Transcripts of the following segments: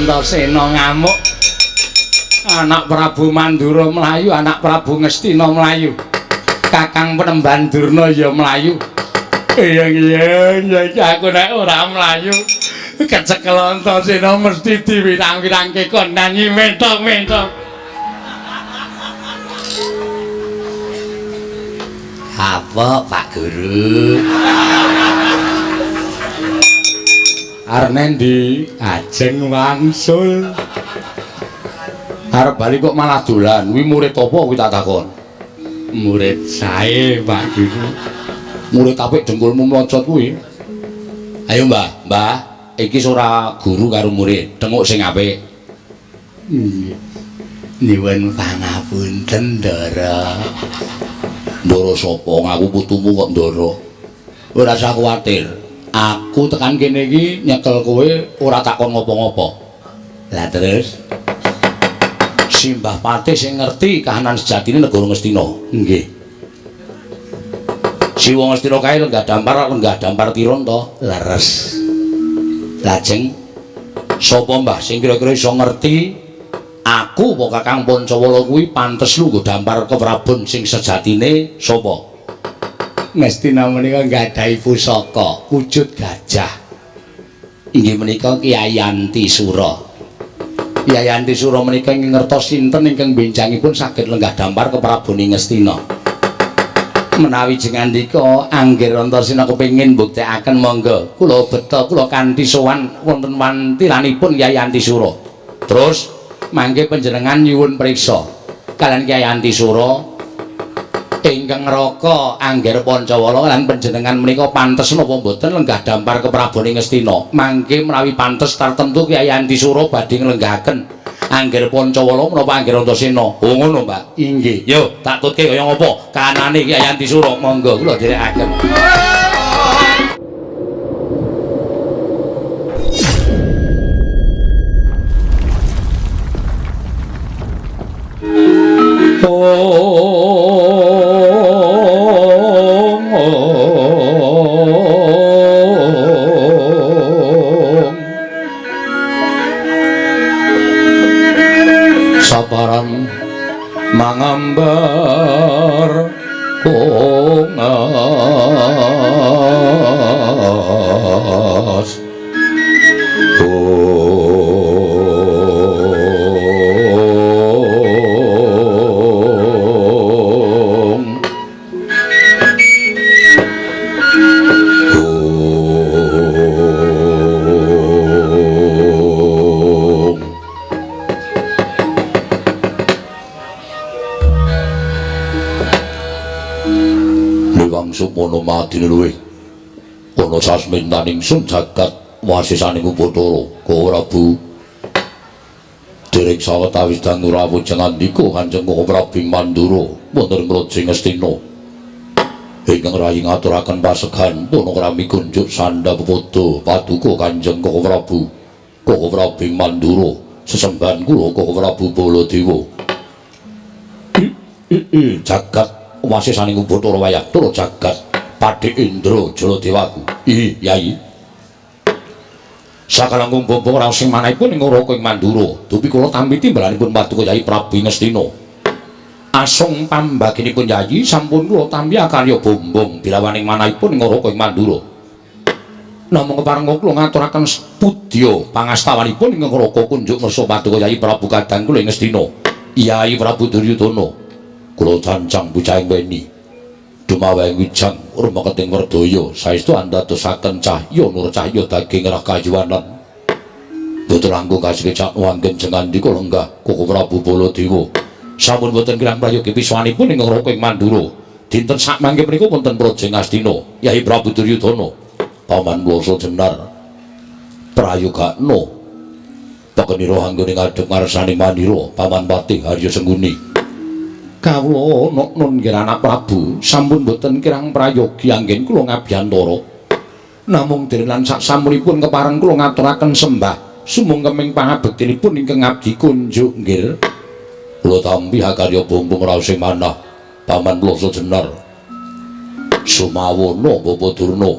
Antasena ngamuk. Anak Prabu Mandura mlayu, anak Prabu Ngastina mlayu. Kakang Penemban Durna ya mlayu. Iya iya iki aku nek ora mlayu kecekel Antasena mesti diwirang-wirangke kon nyanyi mentok-mentok. Apa Pak Guru? Arep nendi? Ajeng wangsul. Arep bali kok malah dolan. Kuwi murid apa kuwi tak takon? Murid sae, Pak Guru. Murid apik dengkulmu mlocot kuwi. Ayo Mbah, Mbah, iki ora guru karo murid, tenguk sing apik. Nggih. Nyuwun pangapunten, Ndara. Ndara sapa? Ngaku putumu kok Ndara. Ora usah kuwatir. Aku tekan kene iki nyekel kowe ora takon ngopo-ngopo. Lah terus Simbah Patih sing ngerti kahanan sejatine negara Ngastina. Nggih. Siwa Ngastina kae lenggah dampar tiron to? Leres. Lajeng sapa Mbah sing kira-kira iso ngerti aku apa Kakang Pancawala kuwi pantes lungguh dampar keprabon sing sejatine sapa? Ngastina menika nggadahi pusaka wujud gajah. Inggih menika Kyai Antisura. Kyai Antisura menika ingkang ngertos sinten ingkang benjangipun saged lenggah dampar keprabon Ngastina. Menawi jengandika anggir Antasena kepengin mbuktekaken monggo kula beta kula kanthi sowan wonten wantilanipun Kyai Antisura. Terus mangke panjenengan nyuwun priksa kalian Kyai Antisura ingkang ngraka Angger Pancawala lan panjenengan menika pantes napa mboten lenggah dampar keprabon Ngastina. Mangke menawi pantes tartemtu Kyai Antisura badhe nglenggahaken Angger Pancawala menapa Angger Antasena. Oh ngono, Mbak. Inggih. Yo, tak tutke kaya ngapa kahanane Kyai Antisura. Monggo kula dherekaken. Sabaran mangambar ungas. Sumono madine luwih ana sasmintaning sun jagat wasisaning Upacara Koko Prabu. Dereng sawetawis dangu rawuh jengandika Kanjeng Koko Prabu Mandura wonten Praja Ngastina ingkang rayi ngaturaken pasegan panakrami kunjuk sandha pepodo paduka Kanjeng Koko Prabu. Koko Prabu Mandura sesembahan kula Koko Prabu Baladewa. Jagat wasisaning Upacara wayah tura jagat Padhe Indra Jaladewaku. Ih, Yai. Sakalangkung bombong raos sing manahipun ing Raka ing Mandura. Dupi kula tampi timbalanipun paduka Yai Prabu Ngastina. Asung pambaginipun Yai sampun kula tampi akarya bombong bilawaning manahipun ing Raka ing Mandura. Namung keparenga kula ngaturaken pudya pangastawanipun ing Raka kunjuk ngersa paduka Yai Prabu kadang kula ing Ngastina. Yai Prabu Duryudana. Kula cancang bocahing weni dumaweng wijang rumeketing werdaya saestu andadosaken cahya nur cahya daging rakayuwanan boten langkung kasekecak wangken jengandika lenggah Koko Prabu Baladewa sampun boten kirang prayogi piswanipun ing Raka ing Mandura dinten sakmangke menika wonten Praja Ngastina Yai Prabu Duryudana Paman Blasa Jenar prayogakno pekenira anggone ngadhep ngarsane Mandira Paman Patih Harya Sengkuni. Kawula nun nggih anak Prabu sampun boten kirang prayogi anggen kula ngabiyantara. Namung dereng lan saksampunipun kepareng kula ngaturaken sembah sumungkeming pangabektinipun ingkang ngabdi kunjuk nggih. Kula tampi hakarya bumbung raos sing manah Paman Blasa Jenar. Sumawana Bapa Durna.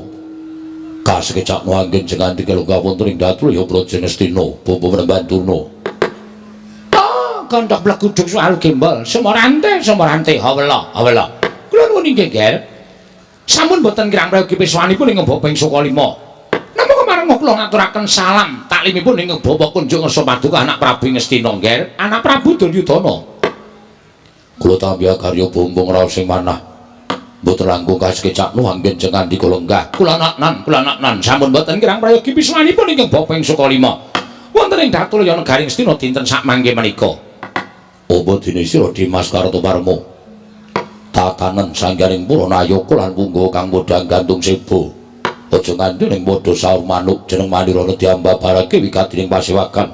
Kasekecakno anggen jengan tiga wonten ing Datulaya Praja Ngastina, Bapa Prembantuna. Ah, kandhak bleguduk soal gembol, semorante, semorante, hawela, hawela. Kula nuwun inggih, Ger. Sampun boten kirang prayogi peswanipun ing Bapa ing Sukalima. Namung kemareng kula ngaturaken salam taklimipun ing Bapa kunjung ngersa paduka anak Prabu Ngastina, Ger, anak Prabu Duryudana. Kula tampi karya bumbung raos sing manah. Mboten langkung kasekecakno anggen jengan dika lenggah. Kula naknan, kula naknan sampun boten kirang prayogi piswanipun ingkang Bapa ing Sukalima. Wonten ing Datulaya negaring Ngastina dinten sakmangke menika. Apa dene sira Dimas Kartomarma? Tatanen sanggaring para nayaka lan punggawa kang padha gantung seba. Aja nganti ning padha saur manuk jeneng Manira diambabarake wigatining pasewakan.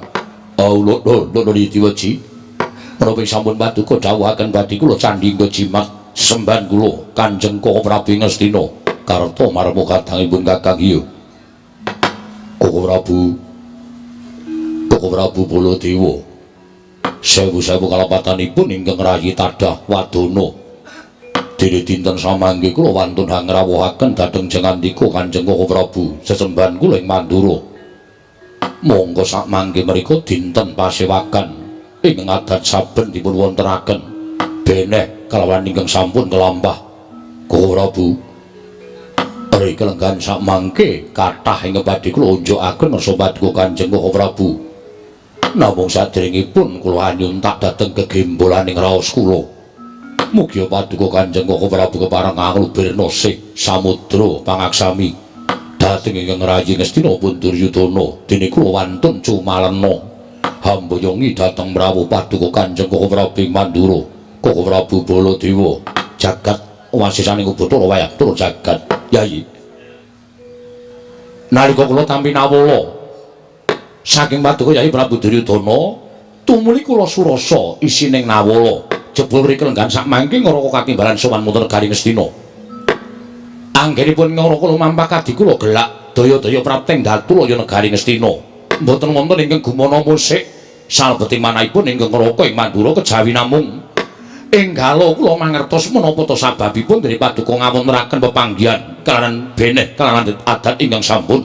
Allah lho lho diweji. Menapa sampun paduka dawuhaken badhe kula candhingga jimat semban kula Kanjeng Koko Prabu Ngastina karta marma kadangipun Kakang iya. Koko Prabu, Koko Prabu Baladewa, sewu-sewu kalepatanipun ingkang rayi tadah wadana. Dene dinten samangke kula wantun hangrawuhaken dhateng jengandika Kanjeng Koko Prabu sesembahan kula ing Mandura. Monggo sakmangke mriku dinten pasewakan ingkang adat saben dipun wontenaken beneh kalawan ingkang sampun kelampah. Koko Prabu, ri kelenggan sakmangke kathah ingkang badhe kula unjukaken ngersa paduka Kanjeng Koko Prabu. Namung saderengipun kula anyuntak dhateng gegembolaning raos kula. Mugi paduka Kanjeng Koko Prabu kepareng anglubirna sih samudra pangaksami dhateng ingkang rayi Ngastina pun Duryudana. Dene kula wantun cumalena hamboyongi dhateng mrawuh paduka Kanjeng Koko Prabu ing Mandura. Koko Prabu Baladewa jagat wasisaning Bathara wayang tur jagat. Yayi, nalika kula tampi nawala saking paduka Yayi Prabu Duryudana, tumuli kula surasa isining nawala. Jebul ri kelenggan sakmangke ngraka katimbalan sowan wonten negari Ngastina. Anggenipun ngraka lumampah kadi kula gelak daya-daya prapteng Datulaya negari Ngastina. Mboten wonten ingkang gumana musik salebeting manahipun ingkang ngraka ing Mandura kejawi namung enggalo kula mangertos menapa ta sababipun dene paduka ngawontenaken pepanggihan kalawan beneh kalawan adat ingkang sampun.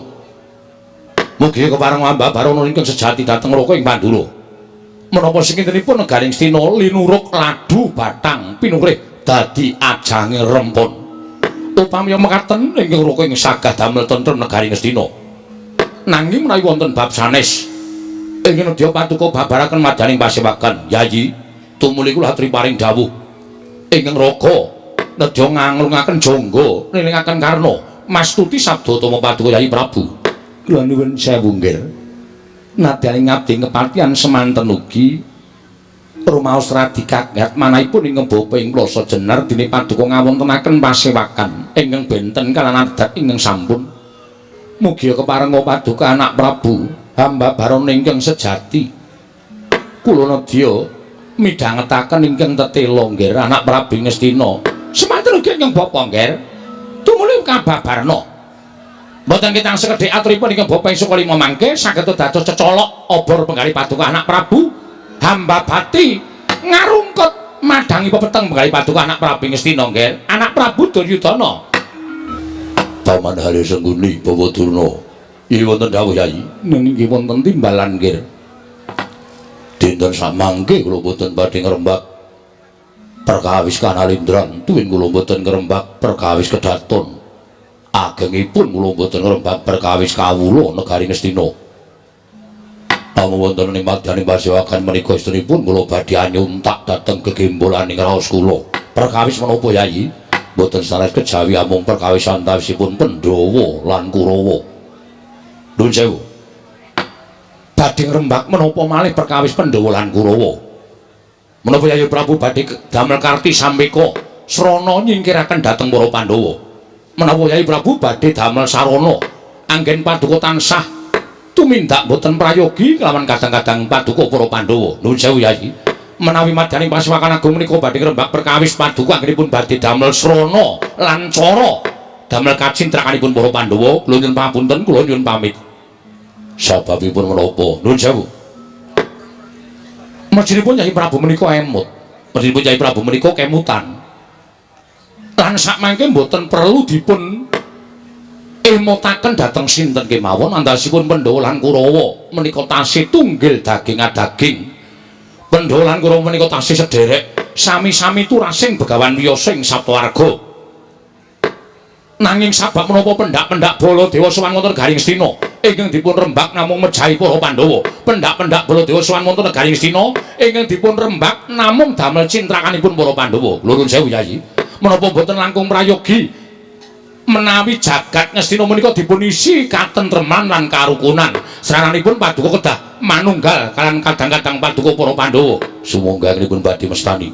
Mugi kepareng ambabarana ingkang sejati dhateng ngraka ing Mandura. Menapa sakintenipun negari Ngastina linuruk ladu batang pinurih dadi ajange rempon. Upami mekaten ingkang ngraka ing sagah damel tentrem negari Ngastina. Nanging menawi wonten bab sanes ing nedya paduka babaraken madaning pasewakan, Yayi, tumuli kula atri paring dawuh ingkang raga nedya nganglungaken jangga nilingaken karna mastuti sabda tama paduka Yayi Prabu. Kula nuwun sewu nggih. Nadyan ngabdi kepatihan semanten ugi rumaos radi kaget manahipun ingkang bapa ing Plasa Jenar dene paduka ngawontenaken pasewakan ingkang benten kalawan adat ingkang sampun. Mugi keparenga paduka anak Prabu hamba barana ingkang sejati. Kula nedya midhangetaken ingkang tetela nggih anak Prabu Ngastina. Semanten ugi ingkang bapa nggih. Tumuli kababarna. Mboten kitang sekedhik aturipun ingkang bapa ing Sukalima mangke saged dados cecolok obor penggalih paduka anak Prabu hamba bati ngarungkut madangi pepeteng penggalih paduka anak Prabu Ngastina nggih. Anak Prabu Duryudana. Paman Hari Sengguni Bawa Durna. Iki wonten dawuh Yayi. Nggih wonten timbalan nggih. Dinten samangke kula boten badhe ngrembak perkawis kanalindran, tuwin kula boten ngrembak perkawis kedaton. Agengipun kula boten ngrembak perkawis kawula negari Ngastina. Namung wonten ing madyaning pasewakan menika estunipun kula badhe anyuntak dhateng gegembolaning raos kula. Perkawis menapa Yayi? Boten sanes kejawi amung perkawis antawisipun Pandhawa lan Kurawa. Nuwun sewu. Badhe ngrembak menapa malih perkawis Pandhawa lan Kurawa? Menapa Yayi Prabu badhe damel karti sambeka srana nyingkiraken dhateng para Pandhawa? Menapa Yayi Prabu badhe damel sarana anggen paduka tansah tumindak boten prayogi kelawan kadang-kadang paduka para Pandhawa? Nuwun sewu Yayi. Menawi madyaning pasewakan agung menika badhe ngrembak perkawis paduka anggenipun badhe damel srana lan cara damel kacintrakanipun para Pandhawa, kula nyuwun pangapunten, kula nyuwun pamit. Sababipun menapa? Nuwun sewu. Merjinipun Yayi Prabu menika emut. Merjinipun Yayi Prabu menika kemutan. Lan sakmangke mboten perlu dipun Emotaken dhateng sinten kemawon andasipun Pandhawa lan Kurawa menika tasih tunggil daging adaging. Pandhawa lan Kurawa menika tasih sederek sami-sami turasing Begawan Wiyasa ing Saptawarga. Nanging sabab menapa pendak-pendak Baladewa sowan wonten negari Ngastina ingkang dipun rembak namung mejahi para Pandhawa. Pendak-pendak Baladewa sowan wonten negari Ngastina ingkang dipun rembak namung damel cintrakanipun para Pandhawa. Nuwun sewu Yayi. Menapa mboten langkung prayogi menawi jagat Ngastina menika dipun isi katentreman lan karukunan. Srananipun paduka kedah manunggal kalian kadang-kadang paduka para Pandhawa. Sumangga pun badhe mestani.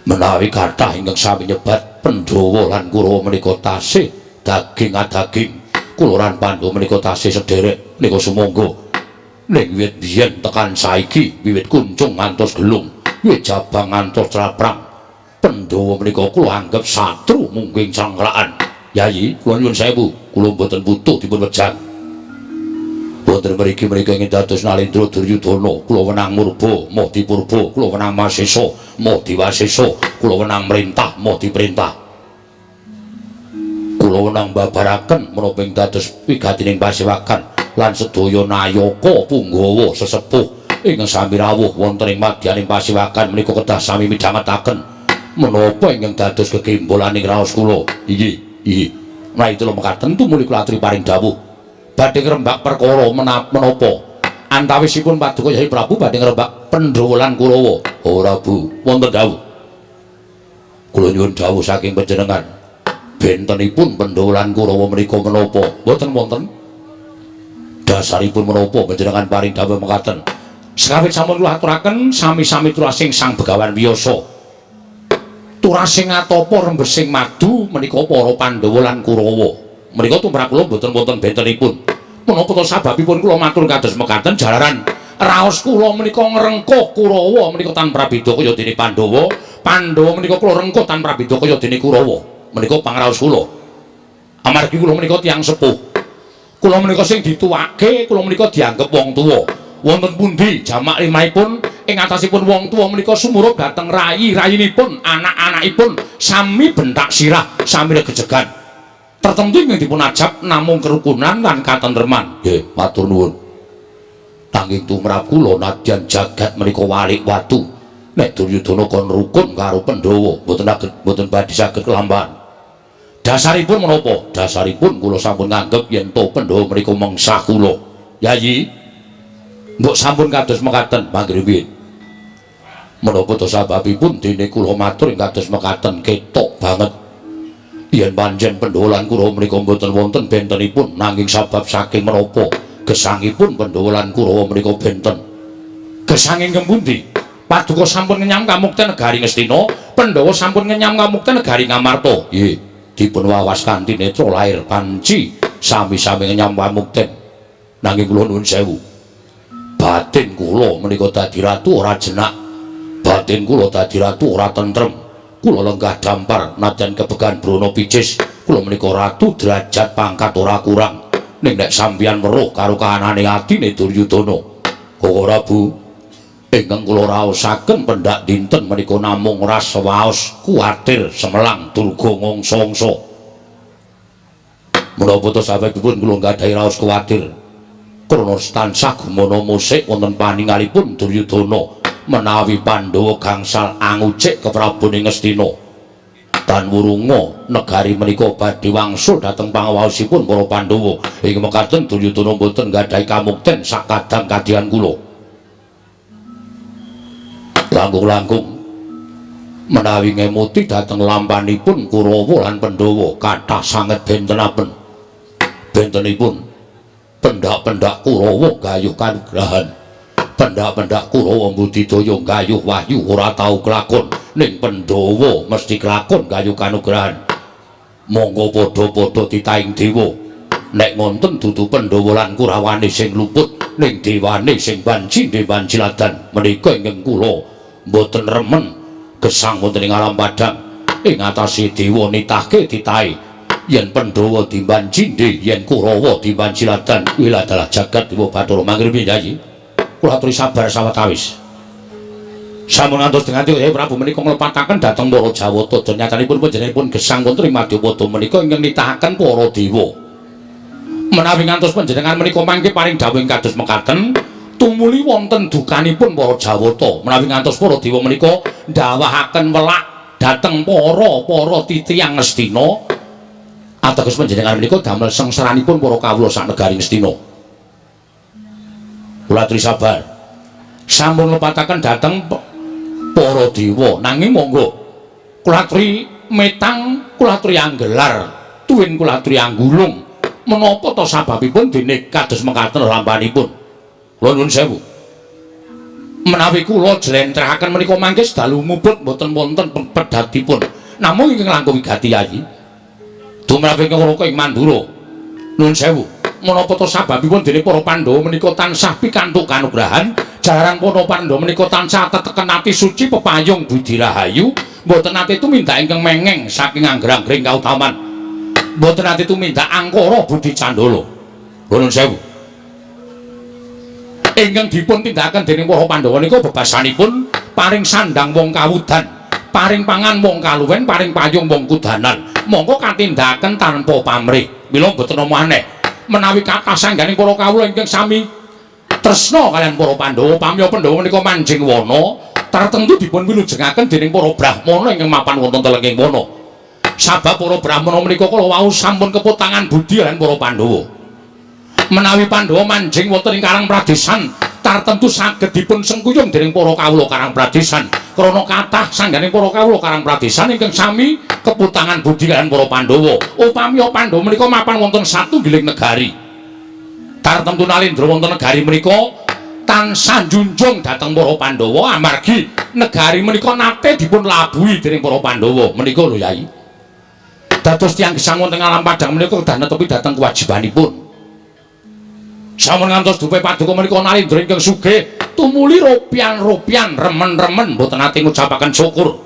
Menawi kathah ingkang sami nyebat Pandhawa lan Kurawa menika tasih daging adaging, kula lan Pandhawa menika tasih sederek menika sumangga. Ning wiwit biyen tekan saiki, wiwit kuncung ngantos gelung, wiwit jabang ngantos traprang, Pandhawa menika kula anggep satru mungging cangklakan. Yayi, kula nyuwun sewu, kula mboten butuh dipun wejang. Wonten mriki menika ingin dados Nalendra Duryudana, kula wenang murba, moh dipurba, kula wenang masesa, moh diwasesa, kula wenang merintah, moh diperintah. Kula wenang babaraken menapa ing dados wigatining pasewakan lan sedaya nayaka punggawa sesepuh ingkang sami rawuh wonten ing madyaning pasewakan menika kedah sami midhangetaken menapa ingkang dados gegembolaning raos kula. Inggih, inggih. Menawi kula mekaten tumuli kula aturi paring dawuh. Badhe ngrembak perkara menapa antawisipun paduka Yayi Prabu badhe ngrembak Pandhawa lan Kurawa. Ora Bu, wonten dawuh. Kula nyuwun dawuh saking panjenengan. Bentenipun Pandhawa lan Kurawa menika menapa? Mboten wonten. Dasaripun menapa panjenengan paring dawuh mekaten? Sekawit sampun kula aturaken sami-sami turasing Sang Begawan Wiyasa. Turasing atapa rembesing madu menika para Pandhawa lan Kurawa. Menika tumrap kula mboten wonten bentenipun. Menapa to sababipun kula matur kados mekaten jalaran raos kula menika ngrengkuh Kurawa menika tan prabeda kaya dene Pandhawa, Pandhawa menika kula rengkuh tan prabeda kaya dene Kurawa. Menika pangraos kula. Amargi kula menika tiyang sepuh. Kula menika sing dituwake, kula menika dianggep wong tuwa. Wonten pundi jamak limahipun ing atasipun wong tuwa menika sumurup dhateng rayi-rayinipun, anak-anakipun sami bentak sirah, sami regejegan. Tertentu ingkang dipun ajab namung kerukunan lan katentreman. Nggih, matur nuwun. Nanging tumrap kula nadyan jagat menika walik watu. Nek Duryudana kon rukun karo Pandhawa, mboten saged mboten badhe saged kelampahan. Dasaripun menapa? Dasaripun kula sampun nganggep yen to Pandhawa menika mengsah kula. Yayi, mbok sampun kados mekaten manggremit. Menapa to sababipun dene kula matur ing kados mekaten ketok banget. Yen pancen Pandhawa lan Kurawa menika mboten wonten bentenipun, nanging sabab saking menapa gesangipun Pandhawa lan Kurawa menika benten. Gesanging pundi? Paduka sampun ngenyam kamukten negari Ngastina, Pandhawa sampun ngenyam kamukten negari Ngamarta. Nggih, dipun wawas kanthi netra lair panci sami-sami ngenyam kamukten. Nanging kula nuwun sewu. Batin kula menika dadi ratu ora jenak. Batin kula dadi ratu ora tentrem. Kula lenggah dampar nadyan kebegan brana picis. Kula menika ratu derajat pangkat ora kurang. Ning nek sampeyan weruh karo kahanane atine Duryudana. Ora Bu, ingkang kula raosaken pendak dinten menika namung ras waos kuwatir semelang durga ngongso-ongso. Menapa to sababipun kula nggadahi raos kuwatir? Krana tansah gumana musik wonten paningalipun Duryudana menawi Pandhawa gangsal angucik keprabon ing Ngastina. Tan wurunga negari menika badhe wangsul dhateng pangawaosipun para Pandhawa. Ing mekaten Duryudana mboten nggadahi kamukten sakadang kadian kula. Langkung-langkung menawi ngemuti dhateng lampanipun Kurawa lan Pandhawa kathah sanget bentenapen. Bentenipun pendak-pendak Kurawa gayuh kanugrahan. Pendak-pendak Kurawa mbudidaya gayuh wahyu ora tau kelakon, ning Pandhawa mesti kelakon gayuh kanugrahan. Monggo padha-padha titahing dewa. Nek ngonten dudu Pandhawa lan Kurawane sing luput, ning dewane sing banci dewan jiladan menika ingkang kula mboten remen gesang wonten ing alam padang. Ing atase dewa nitahke titahe yen Pandhawa dimban cindhe, yen Kurawa dimban jiladan, kuwi adalah jagat dewa Bathara. Mangke Yayi, kula aturi sabar sawetawis. Sampun ngantos dengan Kyai Prabu menika nglepataken dhateng para Jawata. Nyatanipun panjenenganipun gesang wonten ing Madyapada menika ingkang nitahaken para dewa. Menawi ngantos panjenengan menika mangke paring dawuh kados mekaten, tumuli wonten dukanipun para Jawata. Menawi ngantos para dewa menika ndawahaken welak dhateng para titiyang Ngastina, ateges panjenengan menika damel sengsaranipun para kawula sak negari Ngastina. Kula aturi sabar. Sampun lepataken dhateng para dewa, nanging monggo kula aturi metang, kula aturi anggelar, tuwin kula aturi anggulung. Menapa ta sababipun dene kados mekaten lampanipun? Kula nuwun sewu. Menawi kula jlentrehaken menika mangke dalu muput mboten wonten pedhatipun. Namung ingkang langkung wigati Yayi. Tumrap ingkang raka ing Mandura. Nuwun sewu. Menapa ta sababipun dene para Pandhawa menika tansah pikantuk kanugrahan, jalaran para Pandhawa menika tansah teteken ati suci pepayung budi rahayu, mboten nate tumindak ingkang mengeng saking angger-anggering kautaman. Mboten nate tumindak angkara budi candala. Nuwun sewu. Ingkang dipun tindakaken dening para Pandhawa nika bebasanipun paring sandang wong kawudan, paring pangan wong kaluwen, paring payung wong kudanan. Monggo katindakaken tanpa pamrih. Mila mboten ana aneh menawi kathah sangganing para kawula ingkang sami tresna kaliyan para Pandhawa, pamya Pandhawa menika manjing wana, tartemtu dipun wilujengaken dening para brahmana ingkang mapan wonten telenging wana. Sabab para brahmana menika kala wau sampun keputangan budi kaliyan para Pandhawa. Menawi Pandhawa manjing wonten ing Karang Pradesan, tartemtu saged dipun sengkuyung dening para kawula Karang Pradesan. Krana kathah sangganing para kawula Karang Pradesan ingkang sami keputangan budi kaliyan para Pandhawa. Upami Pandhawa menika mapan wonten satunggiling negari, tartemtu nalindra wonten negari menika tansah njunjung dhateng para Pandhawa amargi negari menika nate dipun labuhi dening para Pandhawa. Menika lho Yai. Dados tiyang gesang wonten alam padhang menika kedah netepi dhateng kewajibanipun. Sampun ngantos dupe paduka menika nalindra ingkang sugih tumuli ropian-ropian remen-remen mboten nate ngucapaken syukur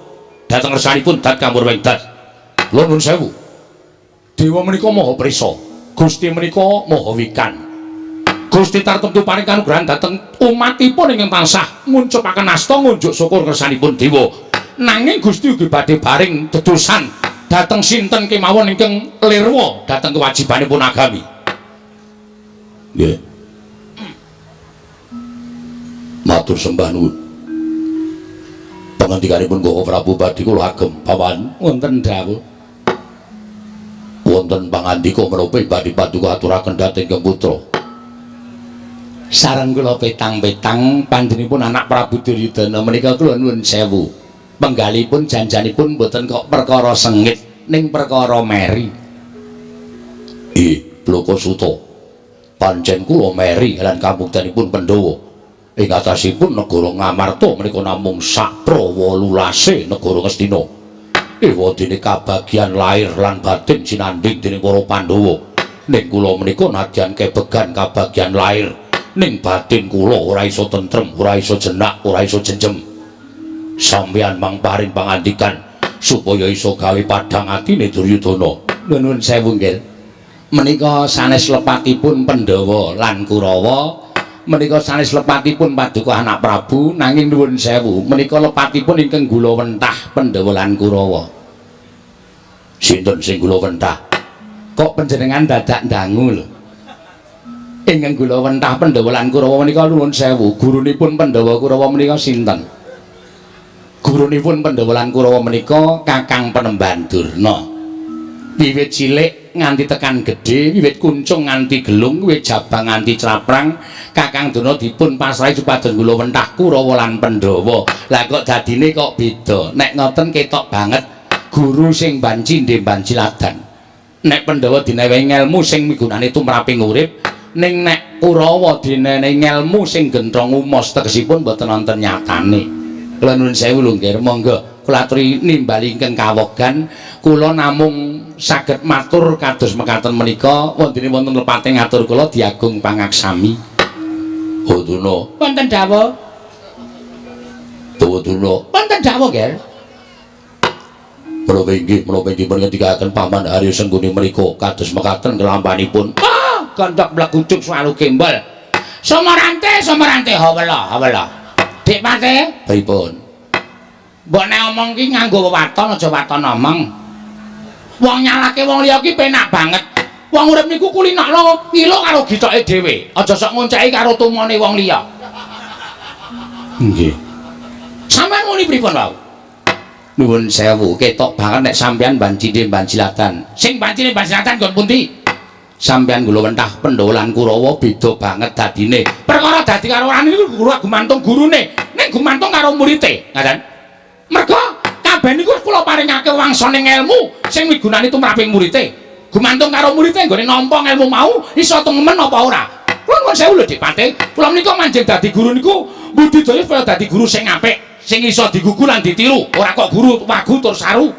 dhateng ngersanipun dat kamur wengdat. Kula nuwun sewu. Dewa menika maha prisa, Gusti menika maha wikan. Gusti tartemtu paring kanugrahan dhateng umatipun ingkang tansah nguncupaken asta ngunjuk syukur ngersanipun dewa. Nanging Gusti ugi badhe paring dedosan dhateng sinten kemawon ingkang lirwa dhateng kewajibanipun agami. Nggih. Matur sembah nuwun. Pangandikanipun Koko Prabu badhe kula agem pawan wonten dawuh. Wonten pangandika menapa badhe paduka aturaken dhateng Kang Putra. Sareng kula petang-petang panjenenganipun anak Prabu Duryudana menika kula nuwun sewu. Penggalipun janjanipun mboten kok perkara sengit ning perkara meri. Ih, Bloko Suta. Pancen kula meri lan kabuktenipun Pandhawa. Ing atasipun negara Ngamarta menika namung sak 18 negara Ngastina. Ewadene kabagian lahir lan batin sinandhing dening para Pandhawa. Ning kula menika nadyan kebegan kabagian lahir, ning batin kula ora iso tentrem, ora iso jenak, ora iso jenjem. Sampeyan mang paring pangandikan supaya iso gawe padhang atine Duryudana. Nuwun sewu nggih. Menika sanes lepatipun Pandhawa lan Kurawa, menika sanes lepatipun paduka anak Prabu, nanging nuwun sewu menika lepatipun ingkang gula wentah Pandhawa lan Kurawa. Sinten sing gula wentah? Kok panjenengan dadak ndangu lho? Ingkang gula wentah Pandhawa lan Kurawa menika nuwun sewu, gurunipun Pandhawa Kurawa menika sinten? Gurunipun Pandhawa lan Kurawa menika Kakang Penemban Durna. Wiwit cilik nganti tekan gedhe, wiwit kuncung nganti gelung, wiwit jabang nganti claprang, Kakang Durna dipun pasrahi supados gula wentah Kurawa lan Pandhawa. Lah kok dadine kok beda? Nek ngoten ketok banget guru sing banci ndemban ciladan. Nek Pandhawa dinewehi ngelmu sing migunani tumraping urip, ning nek Kurawa dinenehi ngelmu sing genthong umos, tegesipun mboten wonten nyatane. Kula nuwun sewu lho nggih, monggo kula aturi nimbali ingkang kawogan. Kula namung saged matur kados mekaten menika, wontene wonten lepate ngatur kula diagung pangaksami. Durna. Wonten dawuh. Durna. Wonten dawuh nggih. Menapa inggih, menapa inggih ngendikaken Paman Arya Sengkuni menika kados mekaten kelampanipun. Ah, gondok mlegujuk swalu gembol. Somorante, somorante hawela, hawela. Dik Pate, pripun? Mbok nek omong ki nganggo wewaton aja waton omong. Wong nyalake wong liya ki penak banget. Wong urip niku kulinakno ngilo karo githoke dhewe. Aja sok ngonceki karo tumone wong liya. Nggih. Sampeyan muni pripun wau? Nuwun sewu, ketok banget nek sampeyan bancine banjilatan. Sing bancine banjilatan nggon pundi? Sampeyan kula wentah Pandhawa lan Kurawa beda banget dadine. Perkara dadi karo ora niku guru gumantung gurune, ning gumantung karo murite, ngaten. Merga kabeh niku kula paringake wangsane ngelmu sing migunani tumraping murite. Gumantung karo murite nggone nampa ngelmu mau iso temen apa ora. Kula nuwun sewu lho Dik Patih, kula menika manjing dadi guru niku budidaya supaya dadi guru sing apik, sing iso digugu lan ditiru, ora kok guru wagu tur saru.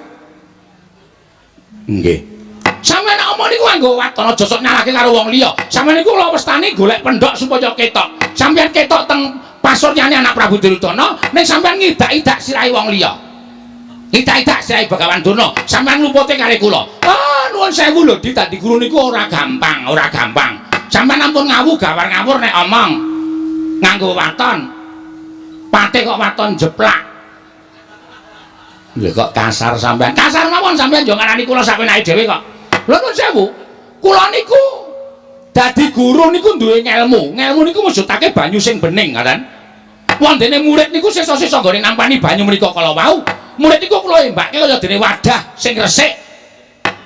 Nggih. Sampeyan nek omong niku nganggo waton aja sok nyalahke karo wong liya. Sampeyan niku kula westani golek pendhok supaya ketok. Sampeyan ketok teng pasuryane anak Prabu Duryudana, ning sampeyan ngidak-idak sirahe wong liya. Ngidak-idak sirahe Begawan Durna, sampeyan lupute kali kula. Ah, nuwun sewu lho Dik, dadi guru niku ora gampang, ora gampang. Sampeyan ampun ngawu gawar ngawur nek omong nganggo waton. Patih kok waton jeplak. Lho kok kasar sampeyan. Kasar mawon sampeyan yo ngarani kula sapenake dhewe kok. Lho nuwun sewu, kula niku dadi guru niku duwe ngelmu. Ngelmu niku mujudake banyu sing bening, ngaten. Wondene murid niku sesa-sesa nggone nampani banyu menika kala wau. Murid niku kula embake kaya dene wadah sing resik.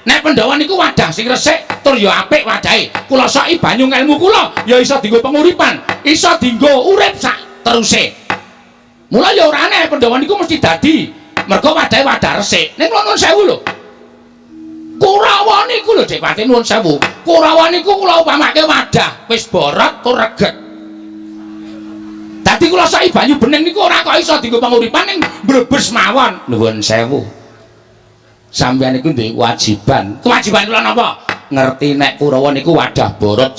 Nek Pandhawa niku wadah sing resik tur ya apik wadahe. Kula soki banyu ngelmu kula ya iso dienggo penguripan, iso dienggo urip sak teruse. Mula ya ora aneh Pandhawa niku mesti dadi mergo wadahe wadah resik. Ning kula nuwun sewu lho. Kurawa niku lho Dik Patih nuwun sewu. Kurawa niku kula upamake wadah wis borot tur reget. Dadi kula soki banyu bening niku ora kok iso dienggo penguripan ning mbrebes mawon. Nuwun sewu. Sampeyan niku duwe kewajiban. Kewajiban kula napa? Ngerti nek Kurawa niku wadah borot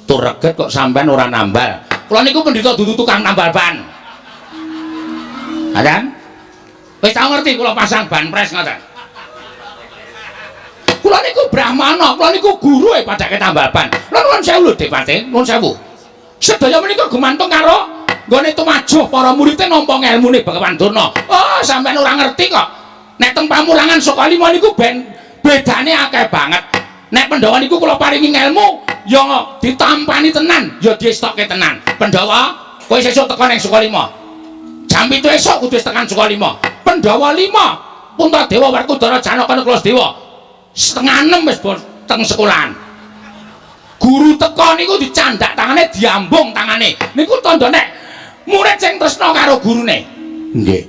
tur reget kok sampeyan ora nambal. Kula niku pendhita dudu tukang nambal ban. Ha kan? Wis tau ngerti kula pasang ban pres ngoten. Kula niku brahmana, kula niku guru e padake tambal ban. Lha nuwun sewu lho Dik Patih, nuwun sewu. Sedaya menika gumantung karo nggone tumajuh para muridé nampa ngelmune Begawan Durna. Oh, sampeyan ora ngerti kok. Nek teng pamulangan Sukalima niku ben bedane akeh banget. Nek Pandhawa niku kula paringi ngelmu ya ditampani tenan, ya diestokke tenan. Pandhawa, kowe sesuk teka ning Sukalima. Jam 7 esuk kudu wis tekan Sukalima. Pandhawa 5, Puntadewa, Werkudara, Janaka, Nakula, Sadewa. 5:30 wis teng sekolahan. Guru teka niku dicandak tangane, diambung tangane. Niku tandha nek murid sing tresna karo gurune. Nggih.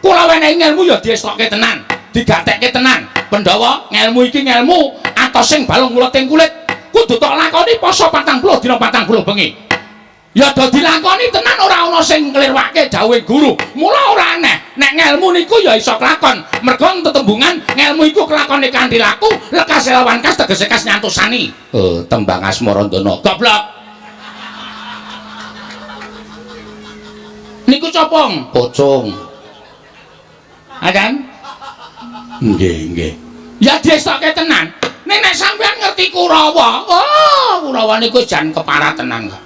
Kula wenehi ngelmu ya diestokke tenan, digatekke tenan. Pandhawa, ngelmu iki ngelmu atos sing balung muleting kulit. Kudu tok lakoni poso 40 dina 40 bengi. Ya do dilakoni tenan ora ana sing nglirwake dawuhe guru. Mula ora aneh nek ngelmu niku ya iso kelakon. Mergo tetembungan ngelmu iku kelakone kanthi laku, lekas lawan kas tegese kas nyantusani. Oh, tembang Asmarandana. Goblok. Niku copong, pocong. Ha kan? Nggih, nggih. Ya diestokke tenan. Nek nek sampean ngerti Kurawa, oh, Kurawa niku jan keparat tenan kok.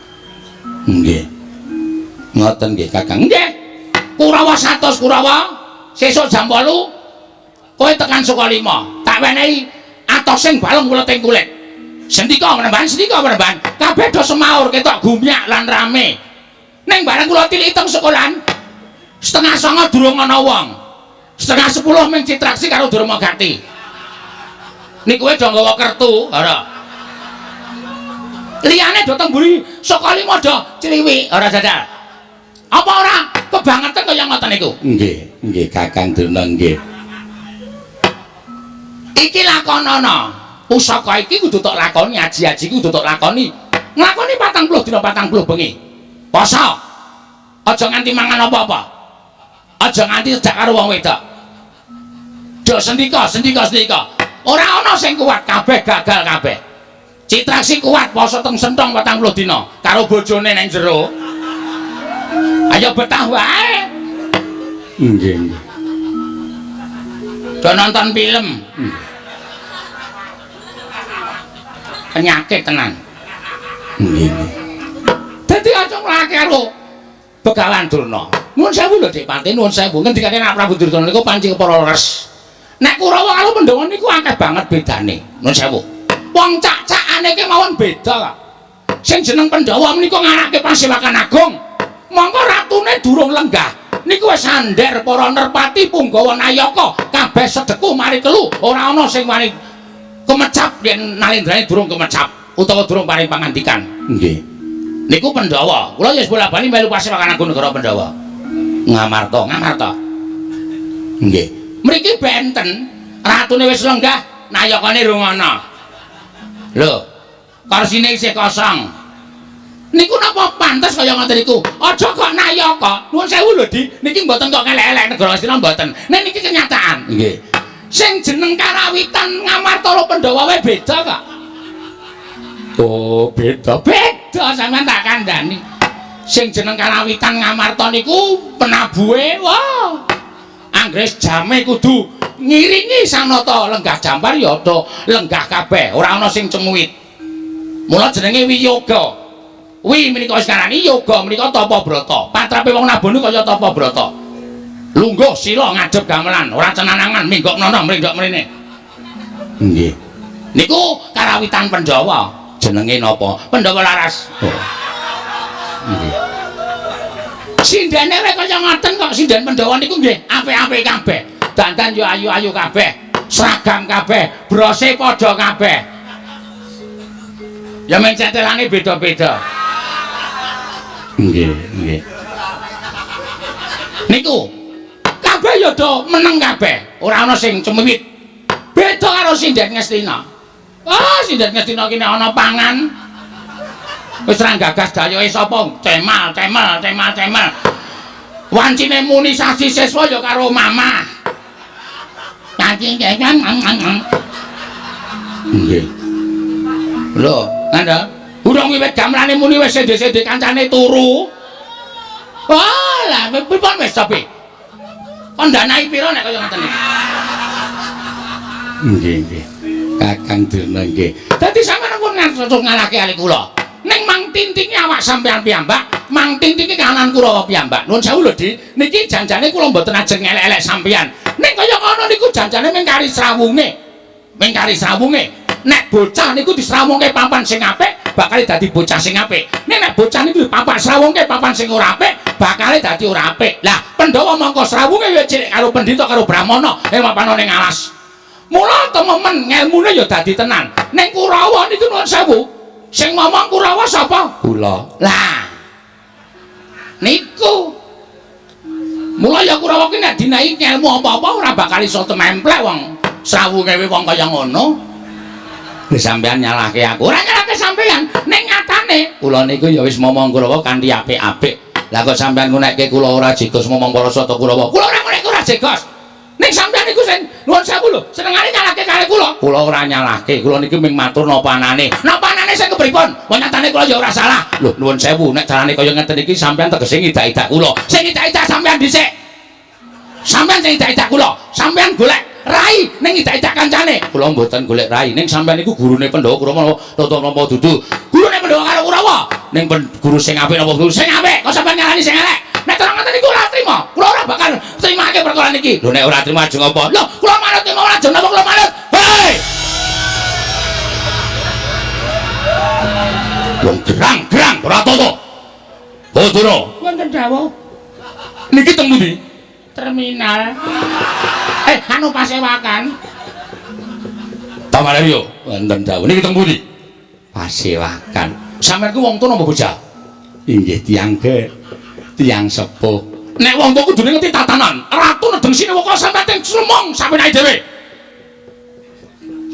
Nggih. Ngoten nggih, Kakang. Nggih. Kurawa 100 Kurawa, sesuk jam 8 kowe tekan Sukalima. Tak wenehi atos sing balung muleting kulit. Sendika menemban, sendika menemban. Kabeh do semaur ketok gumyak lan rame. Ning bareng kula tiliki teng sekolahan, 8:30 durung ana wong. 9:30 ming Citraksi karo Durmagati. Niku do nggawa kertu, ora. Liyane do teng mburi Sukalima do cliwik, ora jajal. Apa ora kebangetan kaya ngoten niku? Nggih, nggih Kakang Durna nggih. Iki lakonana. Pusaka iki kudu tok lakoni, aji-aji kudu tok lakoni. Nglakoni 40 dina 40 bengi. Poso. Aja nganti mangan apa-apa. Aja nganti cedhak karo wong wedok. Do sendika, sendika, sendika. Ora ana sing kuat, kabeh gagal kabeh. Citraksi kuat poso teng sentong 40 dina karo bojone nang jero. Ayo betah wae. Nggih, nggih. Do nonton film. Penyakit tenan. Nggih, nggih. Dadi aja nglake karo Begawan Durna. Nuwun sewu lho Dik Pati, nuwun sewu. Ngendikane nek Prabu Duryudana niku panci para leres. Nek Kurawa karo Pandhawa niku akeh banget bedane. Nuwun sewu. Wong cak-cakane kemawon beda kok. Sing jeneng Pandhawa menika ngarake pasewakan agung. Mongko ratune durung lenggah. Niku wis sandher para nerpati punggawa nayaka kabeh sedeku mari kelu, ora ana sing wani kemecap yen nalendrane durung kemecap utawa durung paring pangandikan. Nggih. Niku Pandhawa. Kula ya bola-bali melu pasewakan agung negara Pandhawa. Ngamarta, Ngamarta. Nggih. Mriki benten, ratune wis lenggah, nayakane rung ana. Lho, kursine isih kosong. Niku napa pantes kaya ngoten niku? Aja kok nayaka. Nuwun sewu lho, Di. Niki mboten kok ngelek-elek negara Ngastina mboten. Nek niki kenyataan. Nggih. Sing jeneng karawitan Ngamarta karo Pandhawa wae beda kok. Oh, beda. Beda sampean tak kandhani. Sing jeneng karawitan Ngamarta niku penabuhe, wah. Anggres jame kudu ngiringi sanata lenggah jampar ya do lenggah kabeh, ora ana sing cemuit. Mula jenenge wiyoga. Wi menika wis ngarani yoga menika tapa brata. Patrape wong nabuh niku kaya tapa brata. Lungguh sila ngadhep gamelan, ora cenanangan minggok nono mrindok mrene. Nggih. Niku karawitan Pandhawa. Jenenge napa? Pandhawa Laras. Oh. Nggih. Sindene wae kaya ngoten kok, sinden Pandhawa niku nggih apik-apik kabeh. Dandan yo ayu-ayu kabeh, seragam kabeh, brose padha kabeh. Ya men cetelane beda-beda. Nggih, nggih. Niku kabeh ya do meneng kabeh, ora ana sing cemiwit. Beda karo sinden Ngastina. Ah, sinden Ngastina ki nek ana pangan wis ra gagas dayoke sapa, cemal, cemal, cemal, cemal. Wancine muni sasi siswa ya karo mamah. Caci kan. Nggih. Lho, ngandha. Urung wiwit gamelane muni wis sende-sende kancane turu. Wah, lah pripun wis tapi? Kon danai pira nek kaya ngoten iki? Nggih, nggih. Kakang Durna nggih. Dadi sampeyan pun ngantos ngalahke ali kula. Ning mang tintinge awak sampeyan piyambak, mang tintinge kahanan Kurawa piyambak. Nuwun sewu lho, Di. Niki janjane kula mboten ajeng ngelek-elek sampeyan. Ning kaya ngono niku janjane mung kari srawunge. Mung kari srawunge. Nek bocah niku disrawungke papan sing apik, bakal dadi bocah sing apik. Nek nek bocah niku papan srawungke papan sing ora apik, bakal dadi ora apik. Lah, Pandhawa mongko srawunge ya cilik karo pendhita karo brahmana ing papan ning alas. Mula tememen ngelmune ya dadi tenan. Ning Kurawa niku nuwun sewu. Sing ngomong Kurawa sapa? Kula. Lah. Niku. Mula ya Kurawa ki nek dinaiki ngelmu apa-apa ora bakal iso tememplek wong srawunge wong kaya ngono. Wis sampean nyalahke aku. Ora nyalahke sampean. Ning nyatane kula niku ya wis momong Kurawa kanthi apik-apik. Lah kok sampean ngunekke kula ora jegos momong para sata Kurawa. Kula ora ngunekke ora jegos. Ning sampean niku sing nuwun sewu lho, senengane nyalahke kali kula. Kula ora nyalahke, kula niki mung matur napa anane. Napa anane sing kepripun? Wong nyatane kula ya ora salah. Lho nuwun sewu, nek carane kaya ngeten iki sampean tegese ngidak-idak kula. Sing ngidak-idak sampean dhisik. Sampean sing ngidak-idak kula. Sampean golek rai ning ngidak-idak kancane. Kula mboten golek rai, ning sampean niku gurune Pandhawa Kurawa napa napa dudu. Gurune Pandhawa karo Kurawa. Ning guru sing apik napa guru sing apik? Kok sampean ngarani sing elek? Nek terang ngoten niku ora trima. Kula ora bakal trimake perkara niki. Lho nek ora trima ajeng apa? Lho kula manut trima ora ajeng napa kula manut? Hei! Wong gerang-gerang ora toto. Bodoro. Wonten dawuh. Niki teng pundi? Terminal. Anu pasewakan. Tamalario, wonten dawuh. Niki teng pundi? Pasewakan. Sampeyan ku wong tuwa napa bocah? Inggih tiyang tiyang sepuh. Nek wong tuwa kudune ngerti tatanan. Ratu nedeng sinewaka sampeyan teng slumung sampeyan dhewe.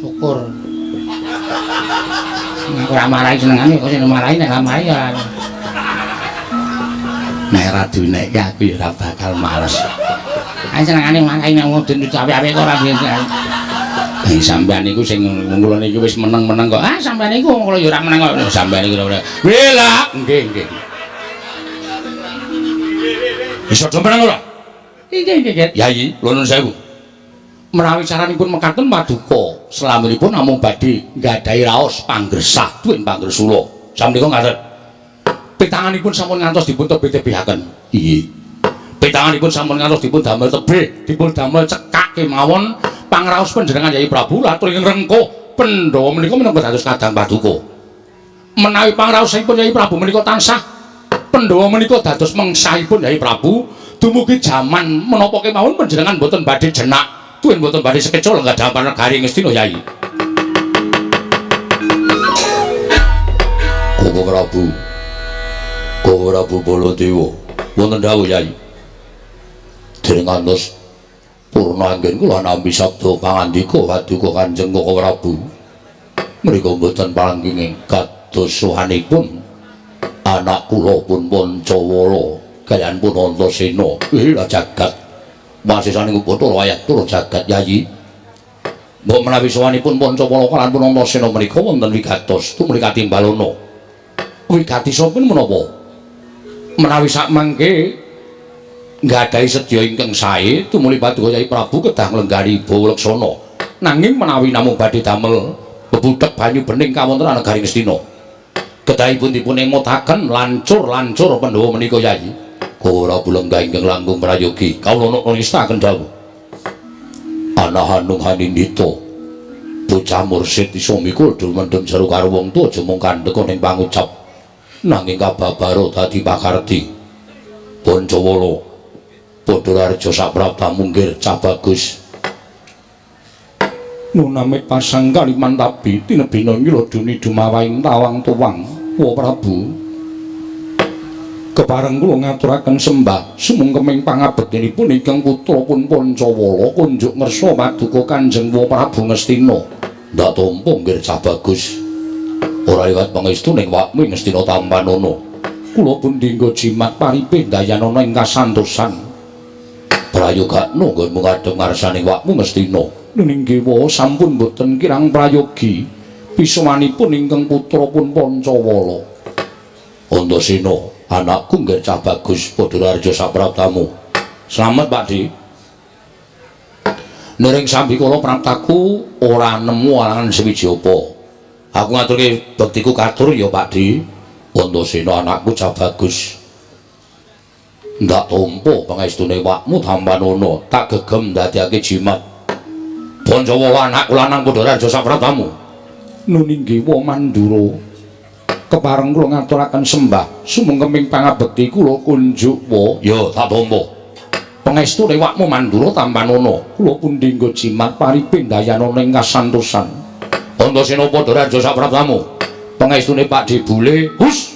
Syukur. Aku ora marahi senengane kok sing marahi nek ora marahi ya. Nek ora dinekke aku ya ora bakal males. Ayo senengane marahi nek wong den apik-apik kok ora biasa. Eh sampean niku sing kula niki wis meneng-meneng kok. Ah sampean niku wong kula ya ora meneng kok. Sampean niku ora. Wela, nggih nggih. Iso do meneng ora? Nggih nggih. Yayi, kula nuwun sewu. Menawi caranipun mekaten paduka, selaminipun namung badhe nggadahi raos panggresah duwin panggresula. Samenika ngaten. Pitanganipun sampun ngantos dipun tebih-tebihaken. Iya. Pitanganipun sampun ngantos dipun damel tebih, dipun damel cekak kemawon pangraos panjenengan Yai Prabu latur ing rengkuh Pandhawa menika minangka dados kadang paduka. Menawi pangraosipun Yai Prabu menika tansah Pandhawa menika dados mengsahipun Yai Prabu, dumugi jaman menapa kemawon panjenengan boten badhe jenak, tuwin boten badhe sekeca lenggah dhampar negari Ngastina Yai. Koko Prabu. Koko Prabu Baladewa, wonten dawuh Yai. Dereng ngantos purna anggen kula nampi sabda pangandika paduka Kanjeng Koko Prabu. Mriku mboten panggih kados sowanipun anak kula pun Pancawala kaliyan pun Antasena. Lha jagat masisaning Bathara ayat tur jagat Yayi. Mbok menawi sowanipun Pancawala kaliyan pun Antasena menika wonten wigatos tumrih katimbalana. Wigatisipun menapa? Menawi sakmangke nggadahi sedya ingkang sae tumuli paduka Yai Prabu kedah nglenggani Bawa Laksana. Nanging menawi namung badhe damel bebudhek banyu bening kawontenan negari Ngastina, kedahipun dipun emutaken lancur-lancur Pandhawa menika Yai. Ora lenggah ingkang langkung prayogi. Kawula nistakaken dawuh. Ana Hanung Hanindita, bocah mursid iso mikul mendem jero karo wong tuwa aja mung kandhek ning pangucap, nanging kababaro dadi pakarti. Pancawala padha raja saprapta munggir cah bagus. Nunamit pasang Kalimantabi tinebina nyladuni dumawaing tawang tuwang. Wa Prabu, kepareng kula ngaturaken sembah sumungkeming pangabektinipun ingkang putra pun Pancawala kunjuk ngersa paduka Kanjeng Wa Prabu Ngastina. Ndak tampa nggir cah bagus. Ora liwat pangestu ning wakmu Ngastina tampanana. Kula pun dinggo jimat paripih dayanana ing kasantosan. Prayogakno nggonmu ngadhep ngarsane wakmu Ngastina. Ning dewa sampun boten kirang prayogi pisowanipun ingkang putra pun Pancawala. Antasena, anakku nggih cah bagus padha raja sapraptamu. Slamet Pak Di. Nering sambikala praptaku ora nemu alangan sewiji apa. Aku ngaturke bektiku katur ya Pak Di. Antasena anakku cah bagus. Ndak tampa pangestune wakmu tampanana, tak gegem ndadekake jimat. Pancawala anakku lanang padha raja sapraptamu. Nuninggi wa Mandura, kepareng kula ngaturaken sembah sumungkeming pangabekti kula kunjuk wa. Ya tak tampa. Pangestune wakmu Mandura tampanana, kula pun dinggo jimat paripih dayanana ing kasantosan. Antasena padha raja sapraptamu. Pangestune Pak Di Bule, hus.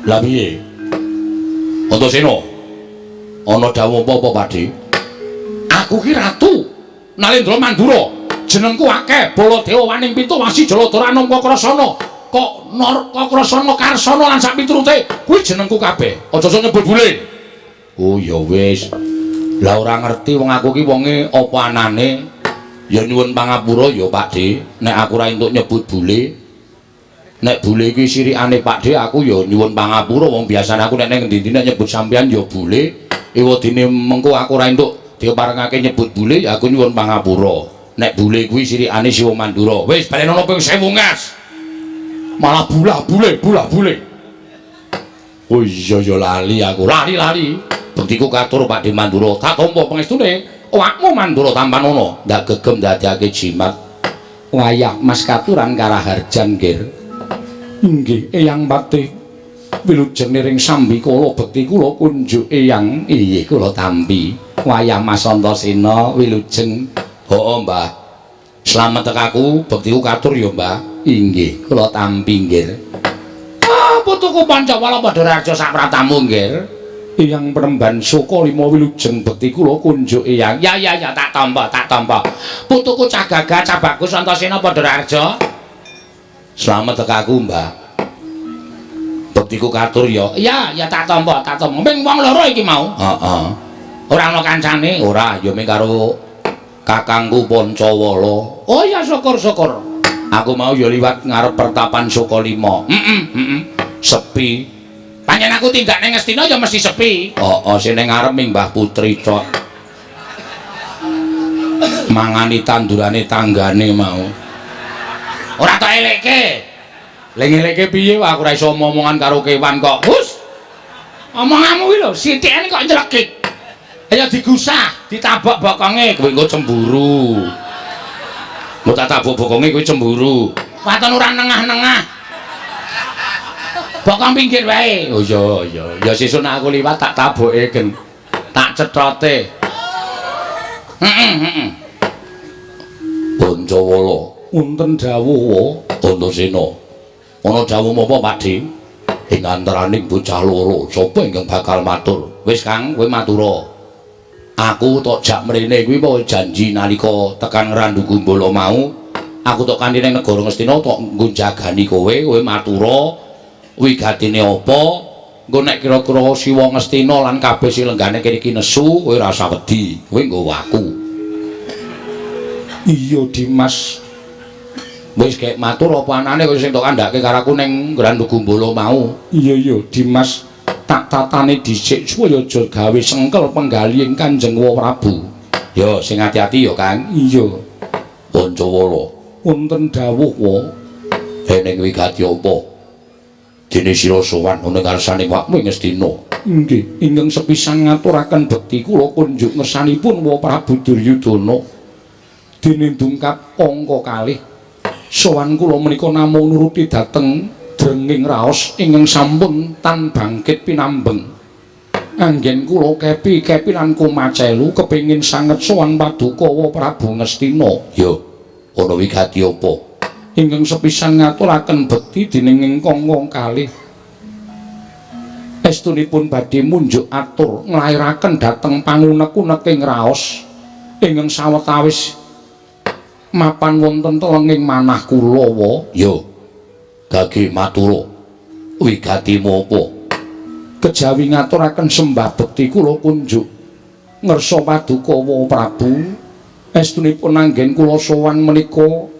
Lah piye? Antasena, ana dawuh apa-apa Pak Di? Aku ki ratu Nalendra Mandura, jenengku akeh Baladewa Waning Pitu Wasi Jaladara Anom Kakrasana. Kok Nor Kakrasana Karsana lan sak piturute kuwi jenengku kabeh. Aja sok nyebut bule. Oh ya wis. Lah ora ngerti wong aku ki wonge apa anane. Ya nyuwun pangapura ya Pak Di, nek aku ora entuk nyebut bule. Nek bule iki sirikane Pak Di, aku ya nyuwun pangapura wong biasane aku nek ning endi-endi nek nyebut sampean ya bule. Ewadene mengko aku ora entuk diparengake nyebut bule ya aku nyuwun pangapura. Nek bule kuwi sirikane Siwa Mandura. Wis balenono ping 1000 ngas. Malah bulah bule, bulah bule. Oh iya ya lali aku. Lali-lali. Bektiku katur Pak Di Mandura. Tak tampa pangestune awakmu Mandura tampanana. Ndak gegem ndadekake jimat. Wayah Mas katuran karaharjan nggir. Inggih Eyang Patih wilujeng niring sambikala bekti kula kunjuk Eyang. Inggih kula tampi. Wayah Mas Antasena wilujeng. Heeh Mbah. Slamet tekaku bektiku katur ya Mbah. Inggih kula tampi nggir. Ah putuku Pancawala padha raja sapratamu nggir. Eyang Premban Suka lima wilujeng bekti kula kunjuk Eyang. Ya ya ya tak tampa tak tampa. Putuku cah gagah cah bagus Antasena padha raja. Slamet tekaku Mbah. Bektiku katur ya. Iya ya tak tampa tak tampa. Ming wong loro iki mau. Heeh. Ora ana kancane? Ora, ya ming karo kakangku Pancawala. Oh ya syukur-syukur. Aku mau ya liwat ngarep pertapan Sukalima. Heeh, heeh. Sepi. Pancen aku tindak ning Ngastina ya mesti sepi. Heeh, sing ning ngarep ming Mbah Putri tok. Mangani tandurane tanggane mau. Ora tok elekke. Lha ngelekke piye wae aku ora iso omongan karo kewan kok. Hus. Omonganmu kuwi lho, sithikane kok nyelekik. Ayo digusah, ditabok bokonge, kowe engko cemburu. Mbok tak tabok bokonge kowe cemburu. Waton ora nengah-nengah. Bokong pinggir wae. Oh iya iya, ya sesuk nek aku liwat tak taboke gen. Tak cethote. Heeh, heeh. Pancawala, wonten dawuh wa Antasena. Ana dawuh menapa, Pakdhe? Ing antaraning bocah loro, sapa ingkang bakal matur? Wis Kang, kowe matura. Aku tok jak mrene kuwi apa janji nalika tekan Ngrandu Gumbala mau, aku tok kanthi ning negara Ngastina tok nggo jagani kowe, kowe matura wigatine apa? Engko nek kira-kira Siwa Ngastina lan kabeh sing lenggane kene iki nesu, kowe ora usah wedi, kowe nggawa aku. Iya, Dimas. Wis gek matur apa anane kowe sing tok kandhake karo aku ning Ngrandu Gumbala mau. Iya iya, Dimas. Tak tatane dhisik supaya aja gawe sengkel penggalihing Kanjeng Prabu. Ya, sing ati-ati ya, Kang. Iya. Pancawala, wonten dawuh wa. Eneng wigati apa? Dene sira sowan ana ngarsaning wakmu ing Ngastina. Nggih, ingkang sepisan ngaturaken bekti kula kunjuk ngersanipun wa Prabu Duryudana. Dene dungkap angka kalih. Sowan kula menika namung nuruti dhateng drenging raos ingkang sampun tan bangkit pinambeng. Anggen kula kepi-kepi lan kumacelu kepengin sanget sowan paduka wa Prabu Ngastina. Ya, ana wigati apa? Ingkang sepisan ngaturaken bekti dening ingkang kalih. Estunipun badhe munjuk atur nglairaken dhateng pangunek-uneking raos ingkang sawetawis mapan wonten telenging manah kula wa. Ya. Gage matura. Wigatimu apa? Kejawi ngaturaken sembah bekti kula kunjuk ngersa paduka wa Prabu. Estunipun anggen kula sowan menika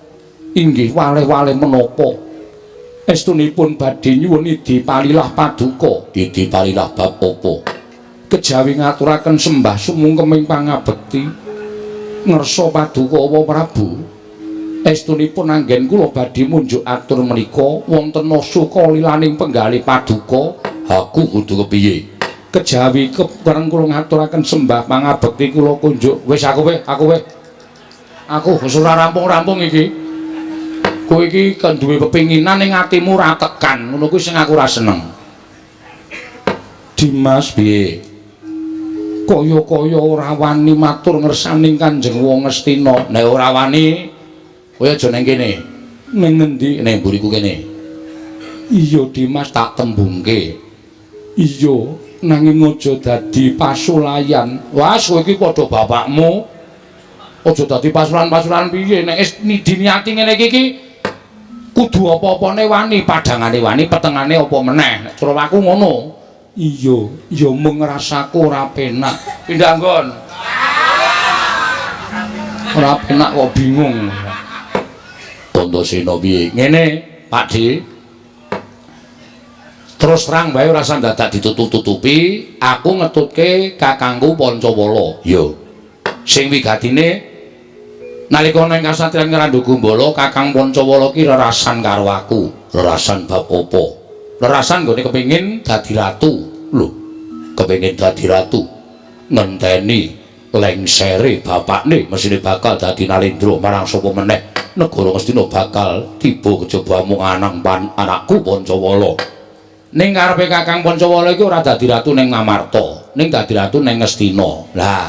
inggih waleh-waleh menapa? Estunipun badhe nyuwun idi palilah paduka. Idi palilah bab apa? Kejawi ngaturaken sembah sumungkeming pangabekti ngersa paduka wa Prabu. Estunipun anggen kula badhe munjuk atur menika wonten suka lilaning penggalih paduka. Aku kudu kepiye? Kejawi kepareng kula ngaturaken sembah pangabekti kula kunjuk. Wis aku weh, aku weh. Aku wis ora rampung-rampung iki. Kowe iki kan duwe pepinginan ning atimu ora tekan, ngono kuwi sing aku ora seneng. Dimas piye? Kaya-kaya ora wani matur ngersaning Kanjeng Wong Ngastina. Nek ora wani kowe aja ning kene. Ning ngendi? Ning mburiku kene. Iya Dimas tak tembungke. Iya, nanging aja dadi pasulayan. Wah, kowe iki padha bapakmu. Aja dadi pasulan-pasulan piye nek wis diniati ngene iki iki kudu apa-apane wani, padhangane wani, petengane apa meneh. Nek cara aku ngono. Iya, ya mung rasaku ora penak. Pindah nggon. Ora penak kok bingung. Antasena piye? Ngene, Pakdhe. Terus terang wae ora usah dadak ditutup-tutupi, aku ngetutke kakangku Pancawala. Ya. Sing wigatine nalika nang kasatriyan Ngrandu Gumbala, Kakang Pancawala ki rerasan karo aku. Rerasan bab apa? Rerasan nggone kepengin dadi ratu. Lho, kepengin dadi ratu. Ngenteni lengsere bapakne mesine bakal dadi Nalendra marang sapa meneh. Negara Ngastina bakal tiba kejaba mung anang pan anakku Pancawala. Ning karepe Kakang Pancawala iki ora dadi ratu ning Ngamarta, ning dadi ratu ning Ngastina. Lah,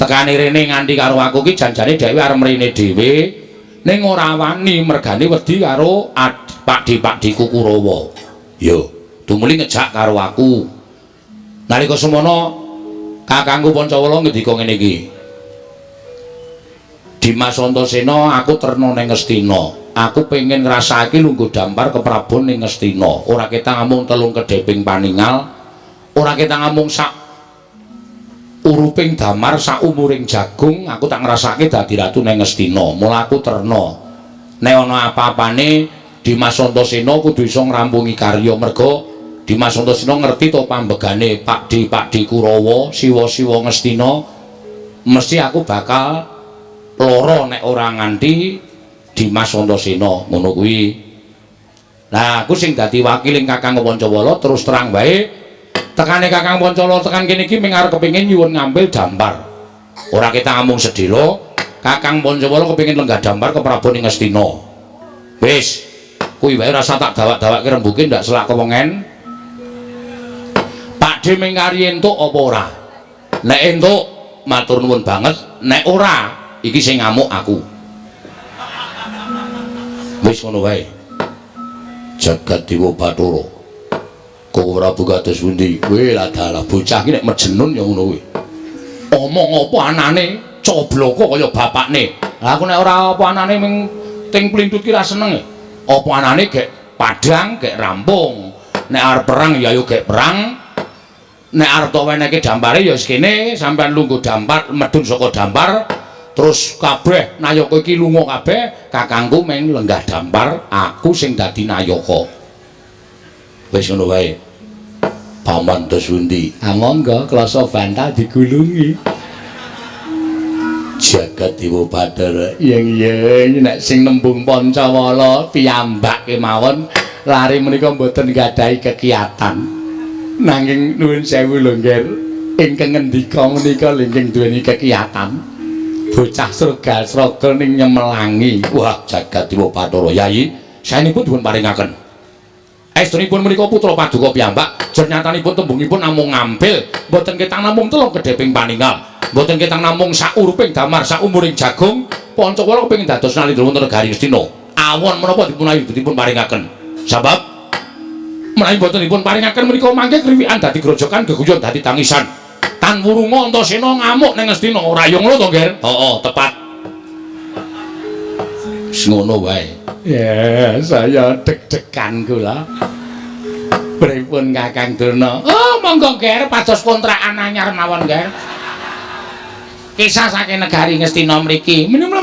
tekane rene nganti karo aku ki janjane dhewe arep mrene dhewe, ning ora wani mergane wedi karo pakdhe-pakdheku Kurawa. Yo, tumuli ngejak karo aku. Nalika semono Kakangku Pancawala ngendika ngene iki. Dimas Antasena, aku terna ning Ngastina. Aku pengen ngrasake lungguh dampar keprabon ning Ngastina. Ora ketang amung telung kedheping paningal, ora ketang amung sak uruping damar sak umuring jagung, aku tak ngrasake dadi ratu ning Ngastina. Mula aku terna. Nek ana apa-apane Dimas Antasena kudu iso ngrampungi karya merga Dimas Antasena ngerti to pambegane Pakdhe-pakdhe Kurawa, siwa-siwa Ngastina. Mesti aku bakal lara nek ora nganti Dimas Antasena ngono kuwi. Lah aku sing dadi wakiling Kakang Pancawala terus terang wae Tekane Kakang Pancala tekan kene iki ming arep kepengin nyuwun ngambil dampar. Ora ketang amung sedhela, Kakang Pancawala kepengin lenggah dampar ke Prabu ing Ngastina. Wis, kuwi wae rasa tak dawak-dawakke rembuke ndak selak kewengen. Pakdhe ming kari entuk apa ora? Nek entuk matur nuwun banget, nek ora iki sing ngamuk aku. Wis ngono wae. Jagat Dewa Bathara. Koko Prabu kados pundi? Kowe lah dalah bocah iki nek mejenun ya ngono kuwi. Omong apa anane cobloko kaya bapakne. Lah aku nek ora apa anane ming ting plintut ki ra seneng. Apa anane gek padhang, gek rampung. Nek arep perang ya ayo gek perang. Nek arep to weneke dampare ya wis kene sampean lungguh dampar, medhun saka dampar. Terus kabeh nayaka iki lunga kabeh, kakangku meng lenggah dampar, aku sing dadi nayaka. Wis ngono wae. Paman dos pundi? Ah monggo klasa bantal digulungi. Jagat Dewa Bathara. Yeng-yeng nek sing nembung Pancawala piyambak kemawon lari menika mboten gadahi kekiatan. Nanging nuwun sewu lho, Ngger. Ingkang ngendika menika lingking duweni kekiatan. Bocah sregal-sregel ning nyemelangi. Wah, Jagat Dewa Bathara Yayi, saenipun dipun paringaken. Estunipun menika putra paduka piyambak, jernyatanipun tembungipun namung ngampil, mboten ketang namung telung kedheping paningal, mboten ketang namung sauruping damar saumuring jagung. Pancawala kepengin dados nalindra wonten negari Ngastina. Awon menapa dipun paringaken? Sebab menawi mboten dipun paringaken menika mangke kriwikan dadi grojokan, geguyon dadi tangisan. Tan wurunga Antasena ngamuk ning Ngastina. Ora ya ngono to, Ngger? Heeh, tepat. Wis ngono wae. Ya, saya deg-degan kula. Pripun Kakang Durna? Oh, monggo Ger, pados kontrakan anyar mawon, Ger. Kisah saking negari Ngastina mriki. Menika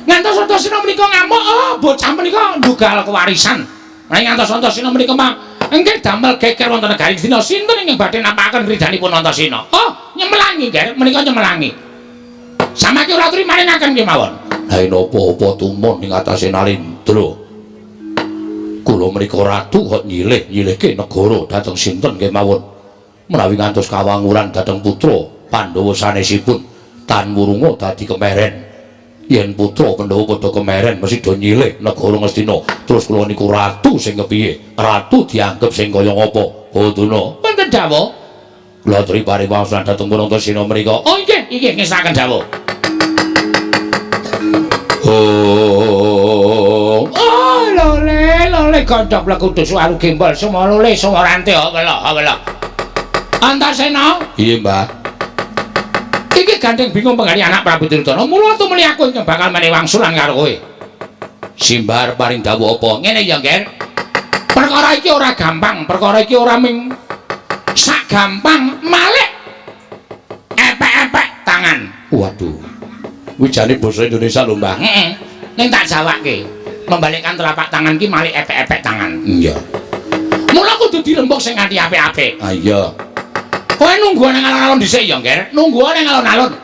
ngantos Antasena menika ngamuk, oh, bocah menika ndugal kewarisan. Menawi ngantos Antasena menika mah engke damel geger wonten negari Ngastina, sinten ingkang badhe nampakaken ridhanipun Antasena? Oh, nyemelangi, Ger, menika nyemelangi. Samake ora aturi maringaken kemawon. Lah napa-apa tumon ing atase Nalindra. Kula menika ratu kok nyilih-nyilihke negara dhateng sinten kemawon. Menawi ngantos kawanguran dhateng putra Pandhawa sanesipun tan wurunga dadi kemeren. Yen putra Pandhawa padha kemeren mesti do nyilih negara Ngastina. Terus kula niku ratu sing kepiye? Ratu dianggep sing kaya ngapa? Boduna. Wonten dawuh. Kula aturi paring wangsulan dhateng Antasena menika. Oh inggih, inggih ngesaken dawuh. Oh, oh lole lole gondok blekudus waru gembol semua lole semua rante wela wela. Antasena. Iya, Mbah. Iki gandeng bingung penggali anak Prabu Duryudana. Mula tumuli aku ingkang bakal menehi wangsulan karo kowe. Simbar paring dawuh apa? Ngene ya, Nger. Perkara iki ora gampang, perkara iki ora ming sak gampang malik epek-epek tangan. Waduh. Kuwi jane basa Indonesia lho, Mbah. Heeh. Ning tak jawabke. Membalikkan telapak tangan ki malik epek-epek tangan. Iya. Mula kudu dirembug sing kanthi apik-apik. Ah iya. Kowe nunggu nang alon-alon dhisik ya, Nger. Nunggu nang alon-alon.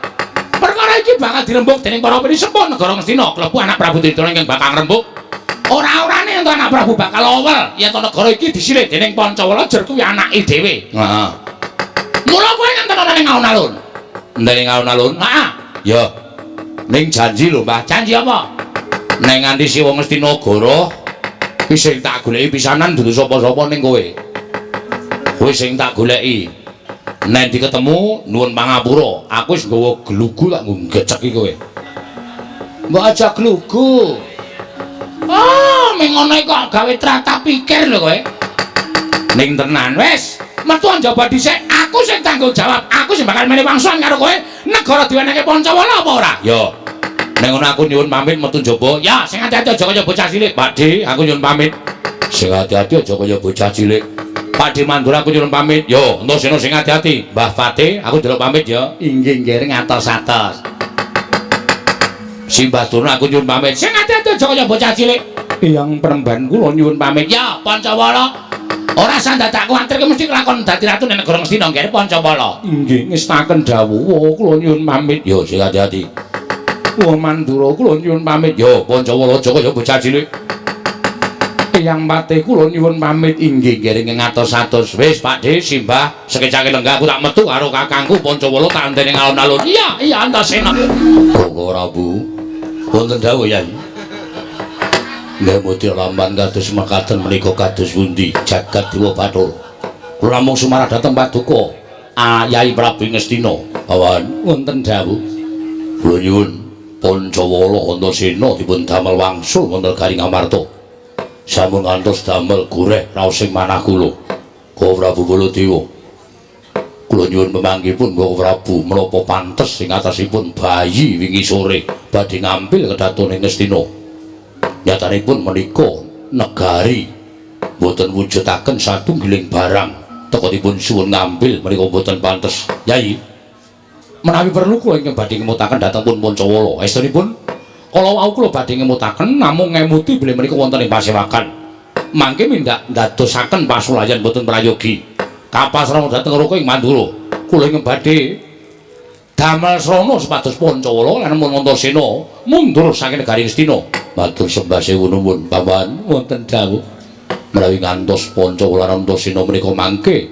Perkara iki bakal dirembug dening para pinisepuh negara Ngastina, klebu anak Prabu Duryudana ingkang bakal ngrembug. Ora-orane yen anak Prabu bakal owel yen negara iki disilih dening Pancawala jer kuwi anake dhewe. Heeh. Mula kowe ngenten ana ning alon-alon. Ning alon-alon? Heeh. Ya. Ning janji lho, Mbah. Janji apa? Nek nganti siwa Ngastina goro, kuwi sing tak goleki pisanan dudu sapa-sapa ning kowe. Kowe sing tak goleki. Nek diketemu nuwun pangapura, aku wis nggawa glugu tak nggo ngeceki kowe. Mbok aja glugu. Oh, ming ngono kok gawe tratah pikir lho kowe. Ning tenan wis, metu njaba dhisik, aku sing tanggung jawab, aku sing bakal menehi wangsulan karo kowe. Negara diwenehke Pancawala apa ora? Ya. Nek ngono aku nyuwun pamit metu njaba. Ya, sing ati-ati aja kaya bocah cilik. Pakde, aku nyuwun pamit. Sing ati-ati aja kaya bocah cilik. Pakde Mandura aku nyuwun pamit. Yo, Antasena sing ati-ati. Mbah Fatih, aku njaluk pamit ya. Inggih, nggih, ngatos-atos. Simbah Durna aku nyuwun pamit. Sing ati-ati aja kaya bocah cilik. Eyang Premban kula nyuwun pamit. Ya, Pancawala. Ora usah dadak kuwatir ki mesti kelakon dadi ratu ning negara Ngastina, nggih Pancawala. Inggih, ngestaken dawuh kula nyuwun pamit. Yo, sing ati-ati. Wah, Mandura kula nyuwun pamit. Yo, Pancawala aja kaya bocah cilik. Eyang Pate kula nyuwun pamit inggih nggering ngatos-atos. Wis Pakde simbah sekecake lenggah aku tak metu karo kakangku Pancawala tak anteni alun-alun. Iya, iya Antasena. Koko Prabu. Wonten dawuh Yai. Nggih lamban kados mekaten menika kados pundi jagat Dewa Bathara. Kula namung sumarah dhateng paduka Yai Prabu Ngastina. Pawan wonten dawuh. Kula nyuwun Pancawala Antasena dipun damel wangsul wonten Garing Amarta. Sampun ngantos damel goreh raos ing manah kula. Koko Prabu Baladewa. Kula nyuwun pemanggihipun Koko Prabu menapa pantes ing atasipun bayi wingi sore badhe ngampil kedaton ing Ngastina. Nyatanipun menika negari boten wujudaken satunggiling barang teka dipun suwun ngambil menika boten pantes. Yai, menawi perlu kula ingkang badhe ngemutaken dhateng pun Pancawala. Estunipun kala wau kula badhe ngemutaken namung ngemuti bilih menika wonten ing pasewakan. Mangke mindak ndadosaken pasulayan boten prayogi. Kapasrana dhateng Raka ing Mandura. Kula ingkang badhe damel srana supados Pancawala lan Antasena mundur saking negari Ngastina. Matur sembah sewu nuwun paman wonten dawuh. Menawi ngantos Pancawala lan Antasena menika mangke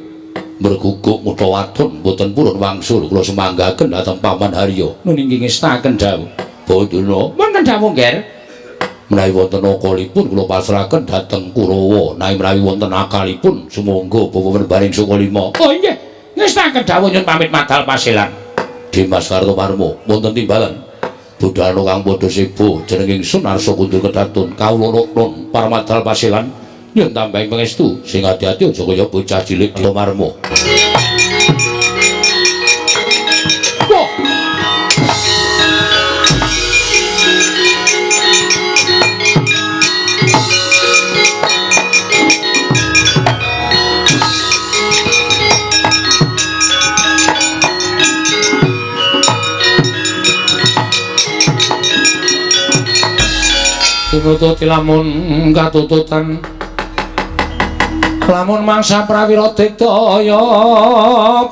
merguguk mutha wadon boten purun wangsul kula sumanggaken dhateng Paman Harya. Nun inggih ngestaken dawuh. Boduna wonten dawuh Ngger. Menawi wonten akalipun kula pasrahaken dhateng Kurawa, nanging menawi wonten akalipun sumangga bapa penembaning Sukalima. Oh inggih, ngestaken dawuh nyuwun pamit madal pasilan. Dimas Kartomarmo wonten timbalan. Budhana kang padha sebo jeneng ingsun arsa kundur kedatun kawula nun paramadal pasilan nyuwun tambahing pangestu sing ati-ati aja kaya bocah cilik Kartomarmo. Tinututi lamun katututan lamun mangsa prawira diktaya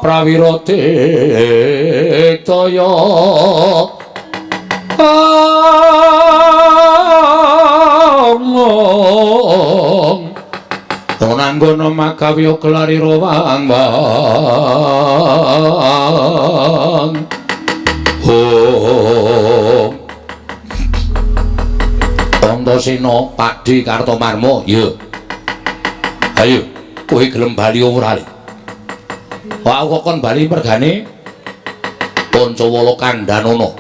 prawira diktaya ong onanggono magawi gelari rawang wang oh Antasena Pakde Kartomarmo ya. Ayo kowe gelem bali ora le? Wah aku kok kon bali mergane Pancawala kandhanana.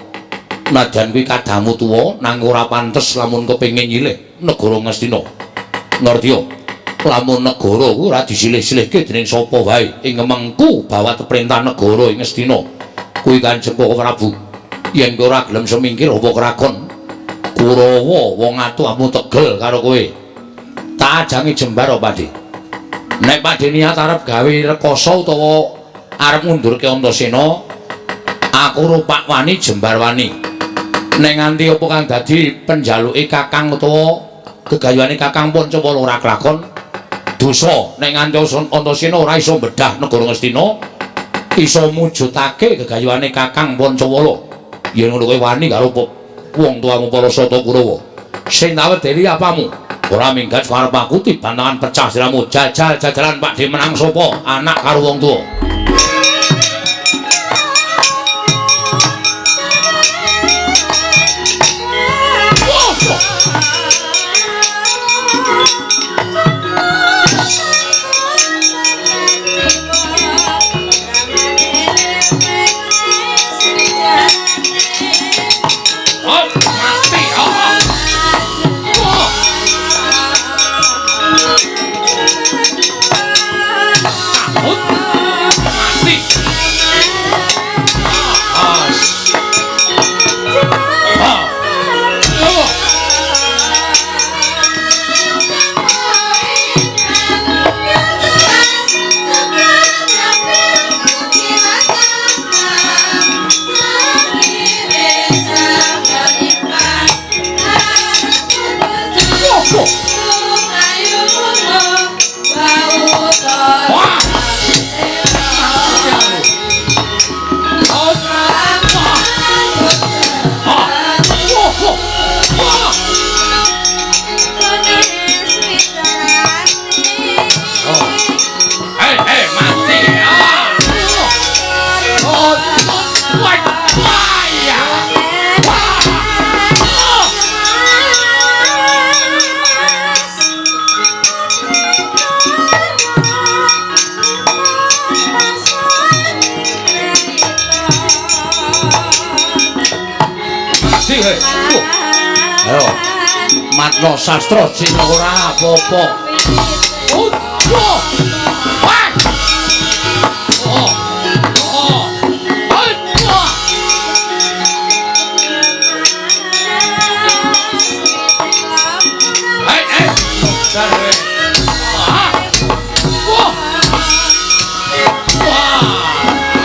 Najan kuwi kadamu tuwa nanging ora pantes lamun kepengin nyilih negara Ngastina. Ngerti ya? Lamun negara kuwi ora disilih-silihke dening sapa wae ing mengku bawat perintah negara ing Ngastina. Kuwi Kanjeng Koko Prabu. Yen kowe ora gelem semingkir apa krakon Kurawa wong atuhmu tegel karo kowe. Tak ajangi jembar apa Pakde. Nek Pakde niat arep gawe rekoso utawa arep ngundurke Antasena, aku rupak wani jembar wani. Nek nganti apa kang dadi penjaluke kakang utawa gegayuhane kakang Pancawala ora kelakon, dosa nek nganti Antasena ora iso bedah negara Ngastina, iso mujudake gegayuhane kakang Pancawala. Yen ngono kowe wani karo wong tuamu para Sata Kurawa. Sing tak wedeni apamu? Ora minggat karep aku tiban tangan pecah siramu. Jajal-jajalan Pakde menang sapa? Anak karo wong tuwa. Mati kowe. Ayo. Matno sastra sing ora apa-apa. Oh. Wah. Oh. Oh. Oh. Hei, hei. Ah. Wah. Wah.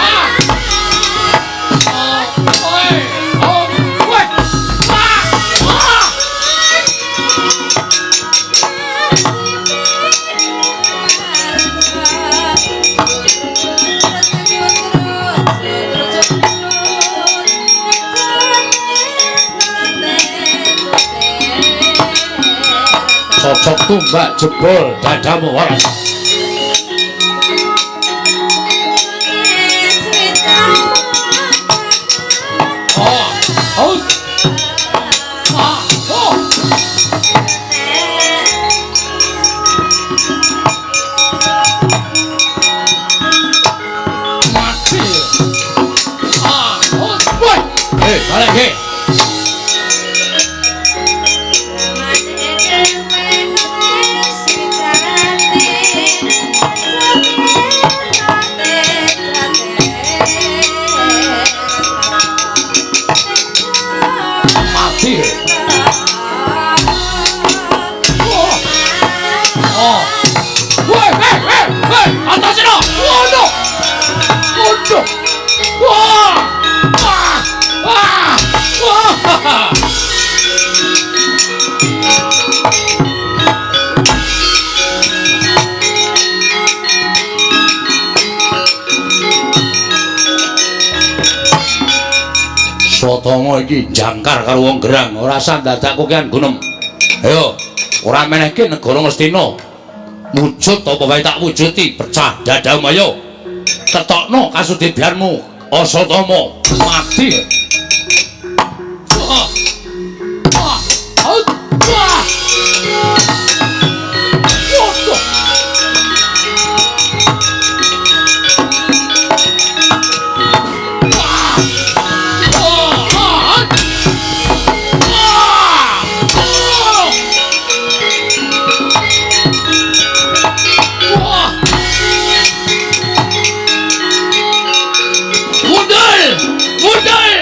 Ah. Oh. Oh. Wah. Wah. Wah. Cocok tumbak jebol dadamu waras. Oh, oh, ah, oh. Mati. Ah, oh, woi. Balik ke. Mati. Oh. Oh. Woi, hei, hei, hei, Antasena. Waduh. Waduh. Wah. Wah. Wah. Wah. Sotama iki jangkar karo wong gerang, ora usah dadak kokean gunem. Ayo, ora menehke negara Ngastina. Wujud apa wae tak wujuti, pecah dadamu ayo. Ketokno kasudibianmu, Asatama. Mati. Ah. Ah. Ah. Waduh. Mundur!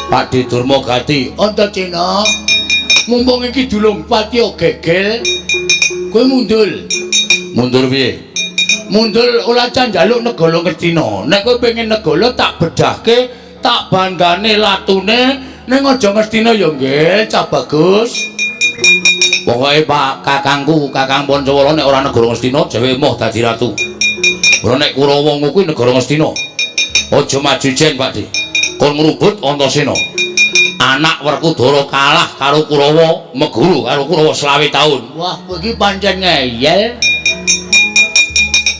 Pakde Durma Gati, Antasena, mumpung iki dulung patiya gegel, kowe mundur. Mundur piye? Mundur ora njaluk negara Ngastina. Nek kowe pengen negara tak bedhahke, tak bandane latune, ning aja Ngastina ya nggih, cah bagus. Pokoke Pak kakangku, Kakang Pancawala nek ora negara Ngastina dhewe emoh dadi ratu. Ora nek Kurawa kuwi negara Ngastina. Aja maju jen, Pak Di. Kon ngrubut Antasena. Anak Werkudara kalah karo Kurawa, meguru karo Kurawa 25 taun. Wah, kowe iki pancen ngeyel.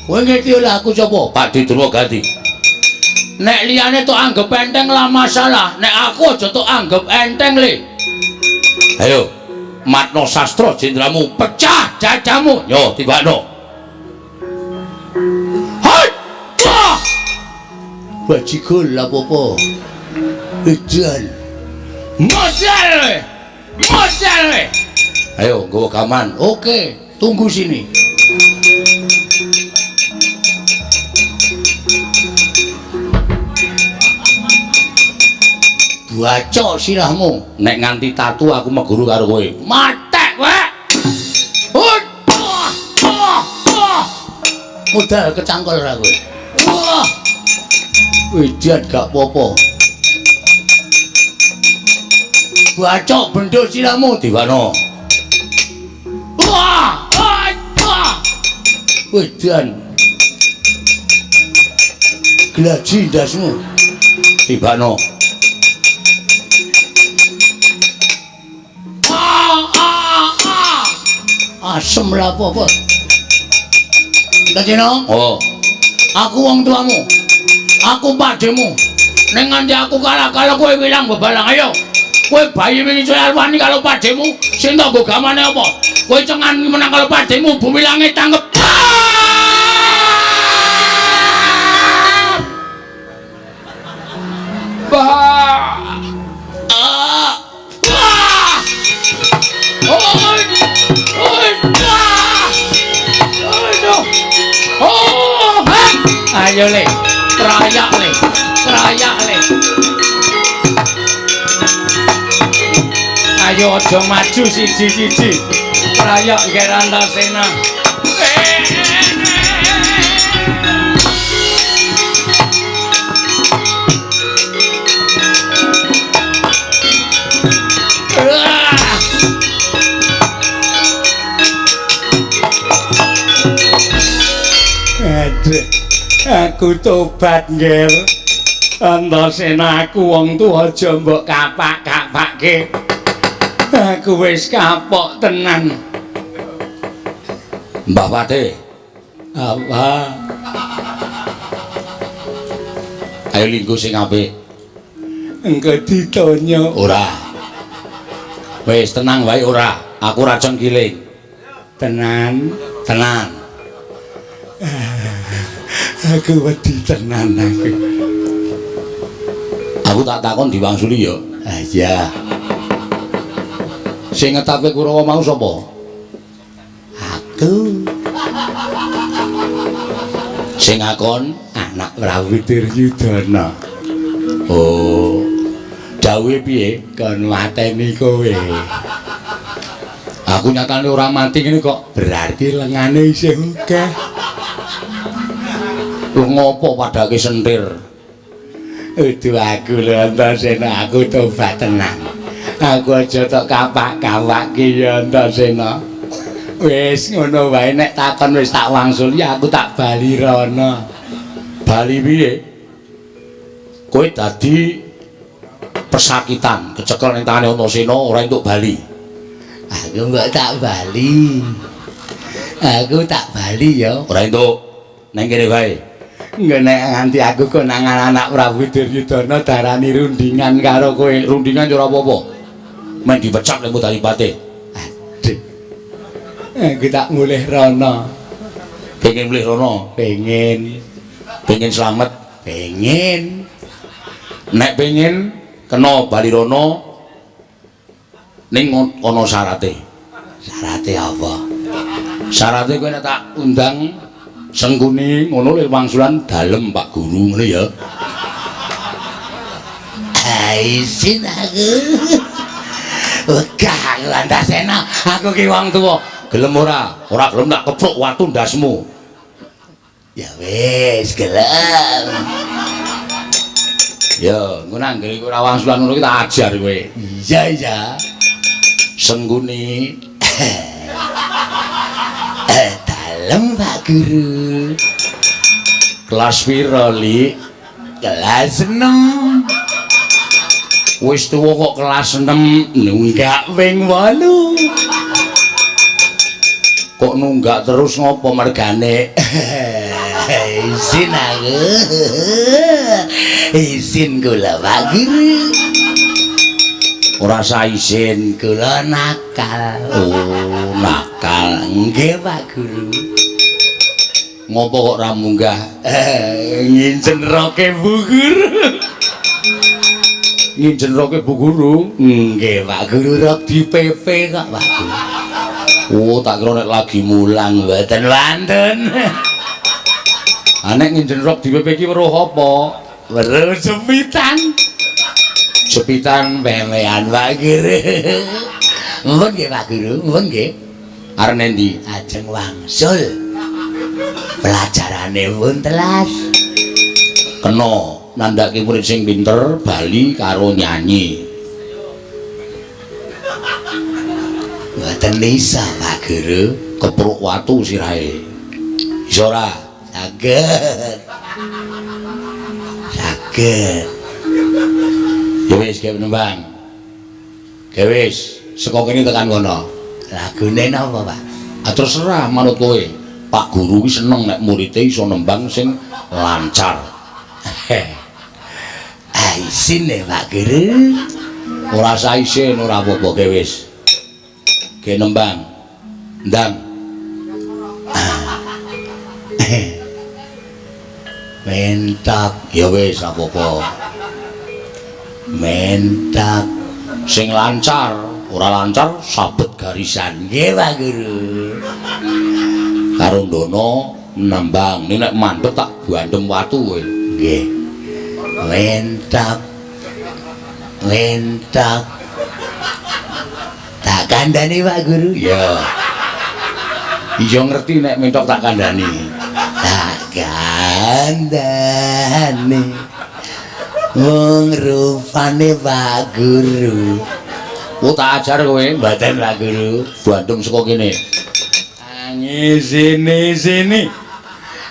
Kowe ngerti ora aku sapa? Pak Di Durma Gati. Nek liyane tok anggep enteng lah masalah, nek aku aja tok anggep enteng le. Ayo. Matno sastra jendramu pecah dadamu. Yo tibakno. Hai! Wah! Bajigul apa-apa. Edan. Modal. Modal. Ayo nggawa gaman. Oke, tunggu sini. Bacok sirahmu. Nek nganti tatu aku meguru karo kowe. Matek kowe. Modal kecangkol ora kowe. Wah. Wedan gak apa-apa. Bacok bendho sirahmu diwano. Wah. Wedan. Glaji ndasmu. Tibakno. Asem lah apa-apa. Antasena? Oh. Aku wong tuamu. Aku pakdemu. Ning nganti aku kalah-kalah kowe wilang bebalang. Ayo. Kowe bayi wingi wani karo pakdemu, sing tanggo gamane apa? Kowe cengan menang karo pakdemu, bumi langit tanggep. Ayo le, kroyok le, kroyok le. Ayo aja maju siji-siji. Kroyok Nger Antasena. Aduh, aku tobat, Nger. Antasena, aku wong tuwa aja mbok kapak-kapake. Aku wis kapok tenan. Mbah Pate. Apa? Ayo linggo sing apik. Engko ditonyo. Ora. Wis tenang wae ora. Aku ora cengkiling. Tenan, tenan. Aku wedi tenan aku. Aku tak takon diwangsuli ya. Ah iya. Sing ngetake Kurawa mau sapa? Aku. Sing ngakon anak Prabu Duryudana. Oh. Dawuhe piye? Kon mateni kowe. Aku nyatane ora mati ngene kok. Berarti lengane isih akeh. Lho ngopo padake sentir? Udu aku lho Antasena, aku tobat tenan. Aku aja tok kapak-kapake ya Antasena. Wis ngono wae nek takon wis tak wangsuli aku tak bali rono. Bali piye? Kowe dadi pesakitan, kecekel ning tangane Antasena ora entuk bali. Aku mbok tak bali. Aku tak bali ya. Ora entuk. Nang kene wae. Engko nek nganti aku konangan anak Prabu Duryudana darani rundingan karo kowe. Rundingan ya ora apa-apa. Men dipecat lemu dadi patih. Aduh. Aku tak mulih rono. Pengen mulih rono? Pengen. Pengen slamet? Pengen. Nek pengen kena bali rono ning ana syarate. Syarate apa? Syarate kowe nek tak undang Sengkuni ngono lho wangsulan dalem Pak Guru ngono ya. Isin aku. Wegah aku Antasena, aku ki wong tuwa. Gelem ora? Ora gelem tak kepruk watu ndasmu. Ya wis, gelem. Ya, engko nang anggere ora wangsulan ngono ki tak ajar kowe. Iya, iya. Sengkuni. Dalem Pak Guru. Kelas pira, Lik? Kelas 6. Wis tuwa kok kelas 6, nunggak ping 8. Kok nunggak terus ngopo mergane? Izin aku. Izin kula Pak Guru. Ora usah izin, kula nakal. Oh, nakal. Nggih Pak Guru. Ngopo kok ora munggah? Nginjen roke Bu Guru. Nginjen roke Bu Guru? Nggih Pak Guru, rok di PP kok Pak Guru. Oh, tak kira nek lagi mulang mboten wonten. Ah nek nginjen rok di PP ki weruh apa? Weruh jepitan. Jepitan pemean Pak Guru. Mumpun nggih Pak Guru, mumpun nggih. Arep nendi? Ajeng wangsul. Pelajarane pun telas. Kena nandhake murid sing pinter bali karo nyanyi. Mboten isa Pak Guru, kepruk watu sirahe. Iso ora? Saged. Saged. Ya wis gawe nembang. Gawe wis saka kene tekan kono. Lagune napa, Pak? Ah terserah manut kowe. Pak Guru ki seneng nek murite iso nembang sing lancar. Ah isin e Pak Guru. Ora usah isin, ora apa-apa gawe wis. Gawe nembang. Ndang. Mentok. Ya wis apa-apa. Mentok sing lancar, ora lancar sabet garisan. Nggih Pak Guru. Karo ndono Nembang, nek mandek tak bandem watu kowe. Nggih. Mentok. Mentok. Tak kandhani Pak Guru. Iya. Iya ngerti nek mentok tak kandhani. Tak kandhani. Wong rupane Pak Guru. Oh tak ajar kowe. Mboten Pak Guru. Bandem saka kene. Angi sini sini.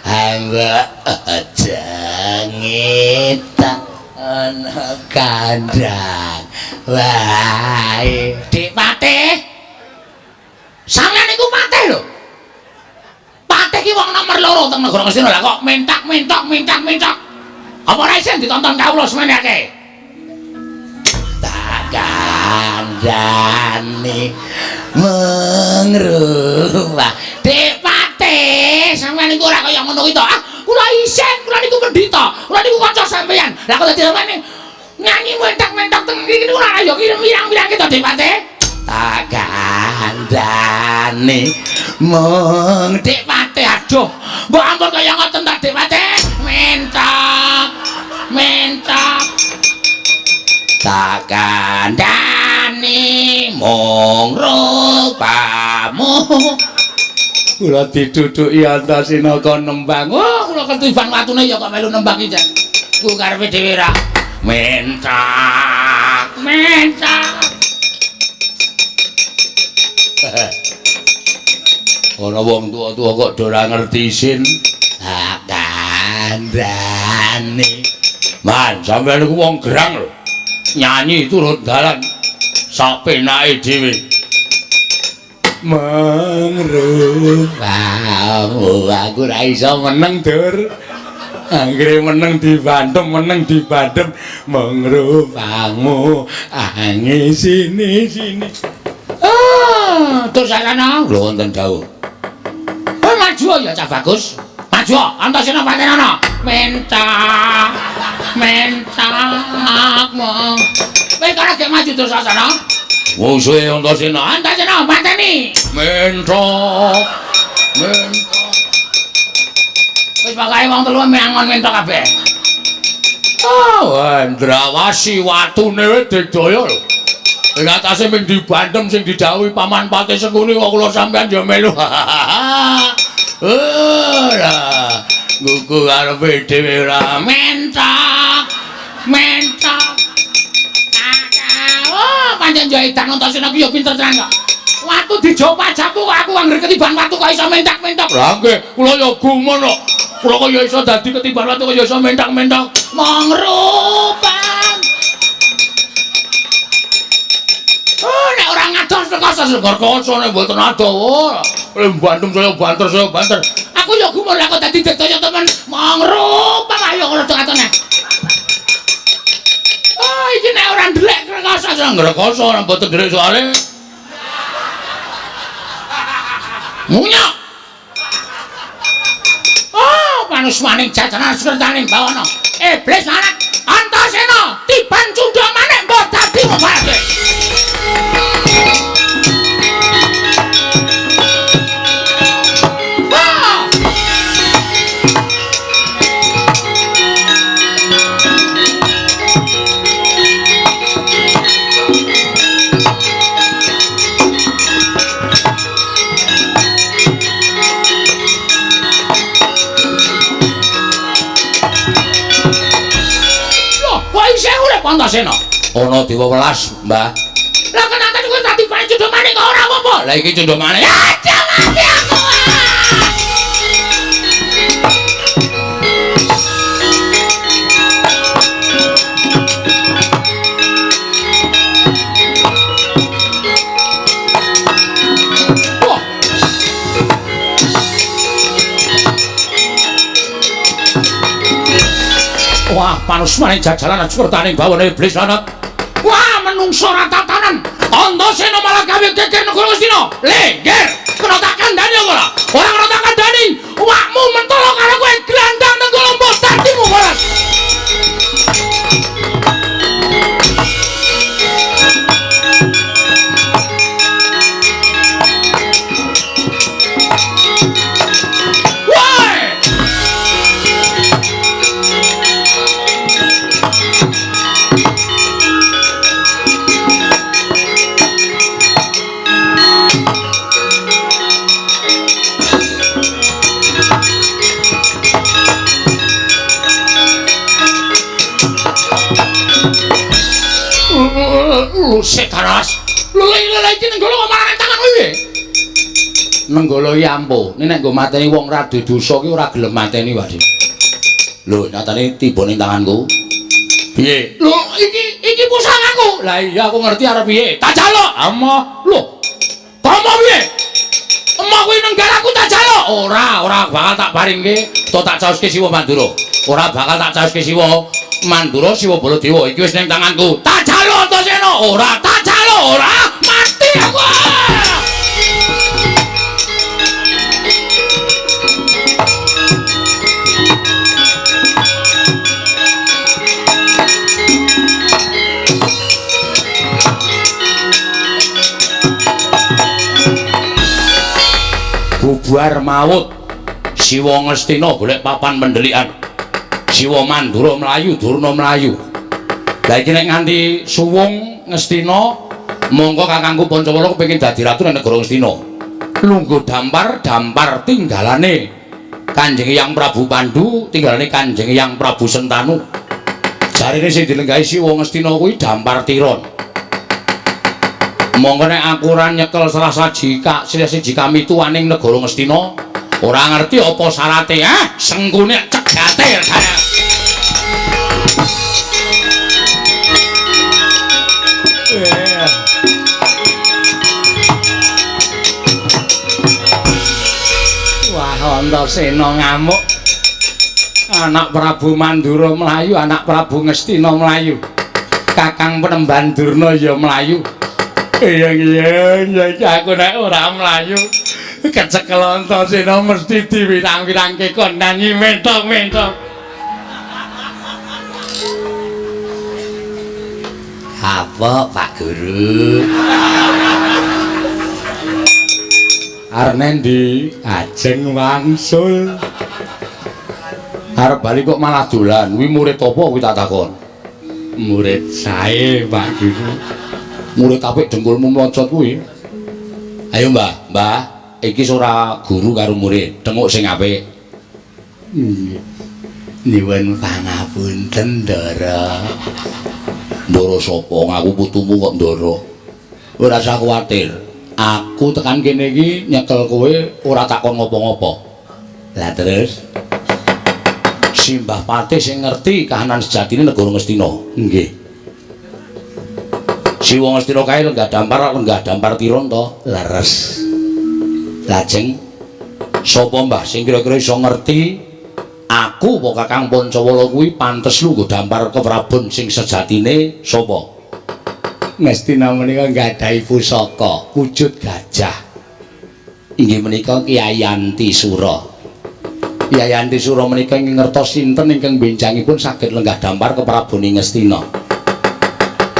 Hamba aja ngetak ana kandhang. Wae. Dik Patih. Sampeyan niku patih lho. Patih ki wong nomor 2 teng negara Ngastina lah kok mentak-mentok mentak-mentok. Apa ora isin ditonton kawula semene akeh? Tak kandhani mengrubah. Dik Patih, sampeyan niku ora kaya ngono kuwi to. Ah, kula isin, kula niku pendhita. Kula niku kanca sampeyan. Lah kok dadi sampeyan nyanyi mentak-mentok teng mriki niku ora ya pirang-pirang to Dik Patih. Tak kandhani mung Dik Patih, aduh. Mbok ampun kaya ngoten ta Dik Patih. Mentok. Mentok. Tak kandhani mung rupamu. Kula ditutuki Antasena kon nembang. Oh, kula ketiban watune ya kok melu nembang iki, Jan. Ku karepe dhewe ra. Mentak, mentak. Ana wong tuwa-tuwa kok do ora ngerti isin. Tak kandhani. Man, sampeyan niku wong gerang lho. Nyanyi turut dalan sak penake dhewe. Mengrupamu aku ora iso meneng, Dur. Anggere meneng dibandem, meneng dibandem mengrupamu angi sini sini. Ah, terus sakana lho wonten dawuh. Oh, maju ya Cah Bagus. Maju, Antasena patenana. Mentak. Mentak mong. Kowe karo gek maju terus sakana. Musuhe Antasena. Antasena pateni. Mentok. Mentok. Wis pokoke wong telu menangon mentok kabeh. Oh, Ndrawasi watune wis digdaya lho. Ing atase ming dibandem sing didhawuhi Paman Patih Sengkuni kok kula sampeyan ya melu. Ora. Gugu karepe dhewe ora mentok. Mentok. Oh, pancen yo edan Antasena ki yo pinter tenan kok. Watu dijopak-japu kok aku anggere ketiban watu kok iso mentak-mentok. Lah nggih, kula yo gumun kok. Kula kok yo iso dadi ketiban watu kok yo iso mentak-mentok. Mongrupan. Oh, nek ora ngados rekoso rekoso nek mboten adoh. Lha bandem saya banter saya banter. Aku yo gumun lah kok dadi digdaya temen. Mongrupan ayo ngono atone. Oh, iki nek ora ndelek rekoso rekoso ora mboten ndelek soalé. Munyok. Oh, manusmaning jajanan sekertaning bawana. Iblis anak Antasena tiban cundha manik mbok dadi ngomake. Antasena. Ana dewa welas, Mbah. Lah kenapa kowe dadi pae cundha manik kok ora apa-apa? Lah iki cundha manik. Aja mati aku. Wah. Wah, panusmane jajalan sepertane bawane iblis lanat. Wah, menungso ora tatanan. Antasena malah gawe geger negara Ngastina. Lengger, kena tak kandhani apa ora? Ora kena tak kandhani. Awakmu mentolo karo kowe glandang nenggala mbok dadimu ora. Woi! Lho setan alas. Lho lha iki Nenggala kok malah ning tanganku piye? Nenggala iki ampuh. Nek nggo mateni wong ra duwe dosa ki ora gelem mateni wae. Lho nyatane tiba ning tanganku. Piye? Lho iki pusakaku. Lah iya aku ngerti arep piye. Tak jaluk. Amoh. Lho. Komo piye? Emoh kuwi nenggalaku tak jaluk. Ora bakal tak paringke, to tak caoske Siwa Mandura. Ora bakal tak caoske Siwa Mandura, Siwa Baladewa. Iki wis ning tanganku. Tak jaluk Antasena. Ora, tak jaluk, ora. Mati aku. Bubar maut. Siwa Ngastina golek papan pendelikan. Siwa Mandura mlayu, Durna mlayu. Lah iki nek nganti suwung Ngastina, mongko kakangku Pancawala kepengin dadi ratu nang negara Ngastina. Lungguh dampar tinggalane Kanjeng Hyang Prabu Pandu, tinggalane Kanjeng Hyang Prabu Sentanu. Jarene sing dilenggahi Siwa Ngastina kuwi Dampar Tiron. Mongko nek aku ora nyekel salah siji kamituwaning negara Ngastina, ora ngerti apa syarate, ah, sengkune cegate. Wah, Antasena ngamuk. Anak Prabu Mandura mlayu, anak Prabu Ngastina mlayu. Kakang Penemban Durna ya mlayu. Iya iki aku nek ora mlayu kecekel Antasena mesti diwirang-wirangke kon nyanyi mentok-mentok. Apa Pak Guru? Arep nendi? Ajeng wangsul. Arep bali kok malah dolan. Kuwi murid apa kuwi tak takon? Murid sae Pak Guru. Murid apik dengkulmu mlocot kuwi. Ayo Mbah, Mbah, iki ora guru karo murid, tenguk sing apik. Nggih. Nyuwun pangapunten, Ndara. Ndara sapa? Ngaku putumu kok Ndara. Ora usah kuwatir. Aku tekan kene iki nyekel kowe ora takon ngopo-ngopo. Lah terus Simbah Patih sing ngerti kahanan sejatine negara Ngastina. Nggih. Siwa Ngastina kae lenggah dampar Tiron to. Leres. Lajeng sapa Mbah sing kira-kira iso ngerti aku apa Kakang Pancawala kuwi pantes lungguh dampar keprabon sing sejatine sapa? Ngastina menika nggadahi pusaka wujud gajah. Inggih menika Kyai Antisura. Kyai Antisura menika ing ngertos sinten ingkang benjangipun saged lenggah dampar keprabon Ngastina.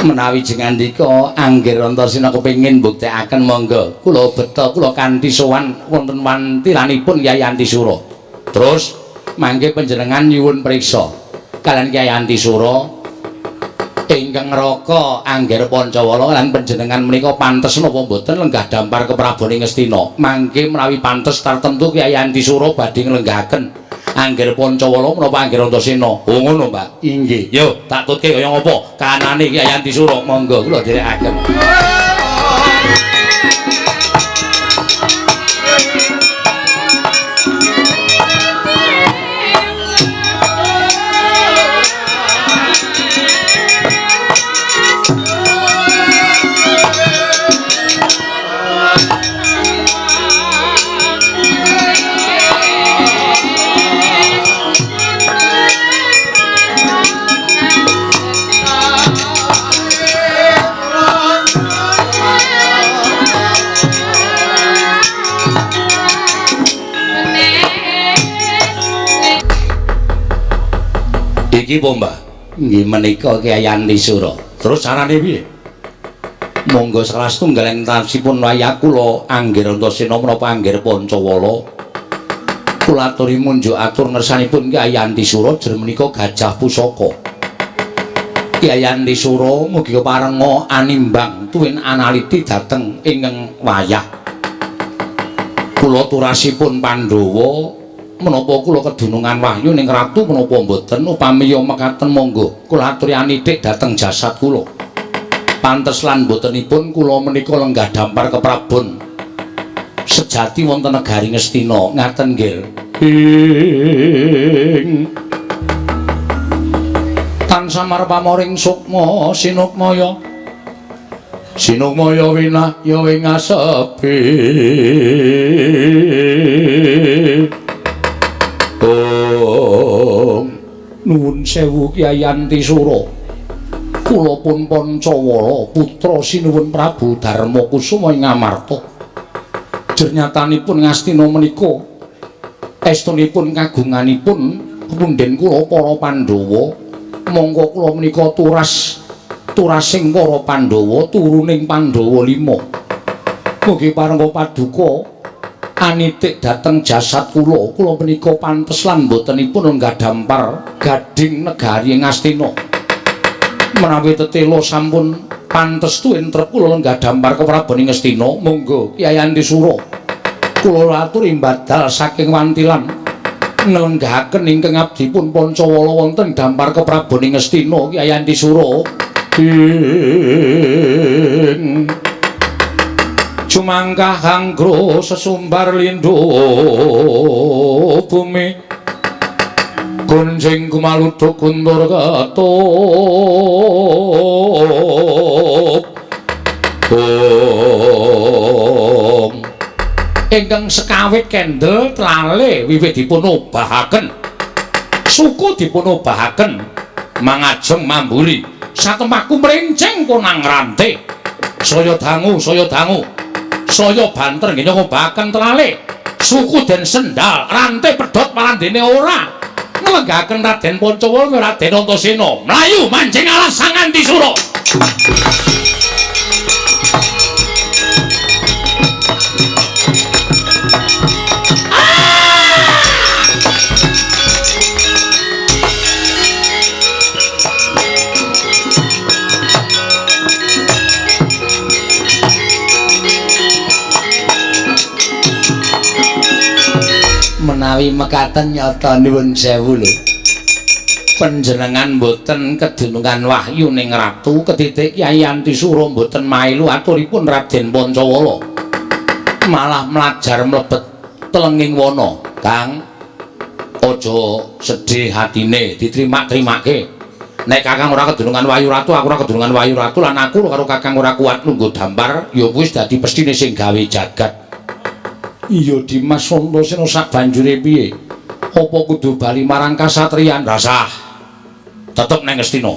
Menawi jengandika anggir Antasena kepengin mbuktekaken monggo kula beta kula kanthi sowan wonten wantilanipun Kyai Antisura. Terus mangke panjenengan nyuwun priksa kalian Kyai Antisura ingkang ngraka Angger Pancawala lan panjenengan menika pantes napa mboten lenggah dampar keprabon Ngastina. Mangke menawi pantes tartemtu Kyai Antisura badhe nglenggahaken Angger Pancawala menapa Angger Antasena. Oh ngono, Mbak. Inggih. Yo, tak tutke kaya ngapa kahanane Kyai Antisura. Monggo kula dherekaken. Iki po, Mbah? Nggih menika Kyai Antisura. Terus carane piye? Monggo salah setunggal entasipun wayah kula Angger Antasena menapa Angger Pancawala. Kula aturi munjuk atur ngersanipun Kyai Antisura jer menika gajah pusaka. Kyai Antisura mugi parenga animbang tuwin analiti dhateng ingkang wayah. Kula turasipun Pandhawa menapa kula kedunungan wahyu ning ratu menapa mboten upami ya mekaten monggo kula aturi anithik dhateng jasad kula. Pantes lan botenipun kula menika lenggah dampar keprabon sejati wonten negari Ngastina. Ngaten nggih. Ing tansah marpamoring sukma sinukmaya sinukmaya winah ya ing asepi. Om nuwun sewu Kyai Antisura. Kula pun Pancawala putra sinuwun Prabu Darmakusuma ing Amarta. Jernyatanipun Ngastina menika estunipun kagunganipun punden kula para Pandhawa. Monggo kula menika turas turasing para Pandhawa turuning Pandhawa 5. Mugi parengga paduka anitik dhateng jasad kula. Kula menika pantes lan botenipun lenggah dampar gading negari Ngastina. Menawi tetela sampun pantes tuwin trep kula lenggah dampar keprabon ing Ngastina. Monggo Kyai Antisura kula aturi mbadal saking wantilan nglenggahaken ingkang abdipun Pancawala wonten dampar keprabon ing Ngastina. Kyai Antisura ing cumangkah anggra sesumbar lindho bumi gonjing kumaluduk guntur ketup. Om ingkang sekawit kendel tlale wiwit dipun obahaken suku dipun obahaken mangajeng mamburi satemaku mrincing konang rante saya dangu saya dangu saya banter nggih ngobahaken tlale suku den sendal rante pedhot marandene ora nglenggahaken Raden Pancawala Raden Antasena mlayu manjing alas Sang Antisura. Menawi mekaten nyata nuwun sewu lho. Panjenengan boten kedunungan wahyu ning ratu ketitik Kyai Antisura boten mailu aturipun Raden Pancawala. Malah mlajar mlebet telenging wana. Kang aja sedih hatine, ditrimak-trimake. Nek Kakang ora kedunungan wahyu ratu, aku ora kedunungan wahyu ratu lan aku karo Kakang ora kuat nunggu dampar, ya wis dadi pestine sing gawe jagat. Iya Dimas Antasena sak banjure piye? Apa kudu bali marang kasatriyan? Rasah. Tetep nang Ngastina.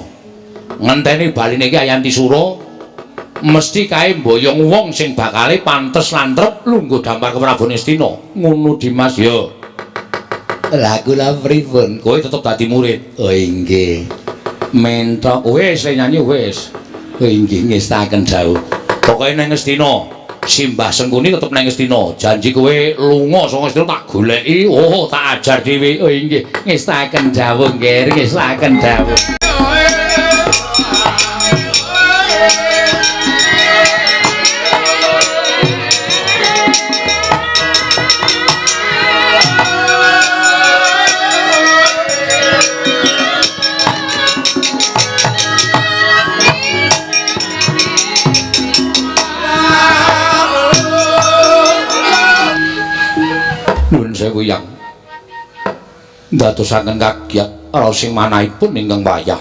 Ngenteni baline Kyai Antisura mesti kae mboyong wong sing bakale pantes lan trep lungguh dampar keprabon Ngastina. Ngono Dimas ya. Lah kula pripun? Kowe tetep dadi murid. Oh inggih. Mentok wis nyanyi wis. Oh inggih ngestaken dawuh. Pokoke nang Ngastina. Simbah Sengkuni tetep nang Ngastina. Janji kowe lunga saka Ngastina tak goleki, oh tak ajar dhewe. Oh inggih, ngestaken dawuh nggih, ngestaken dawuh. Nuwun sewu yang ndadosaken kagiat raos sing manahipun ingkang wayah.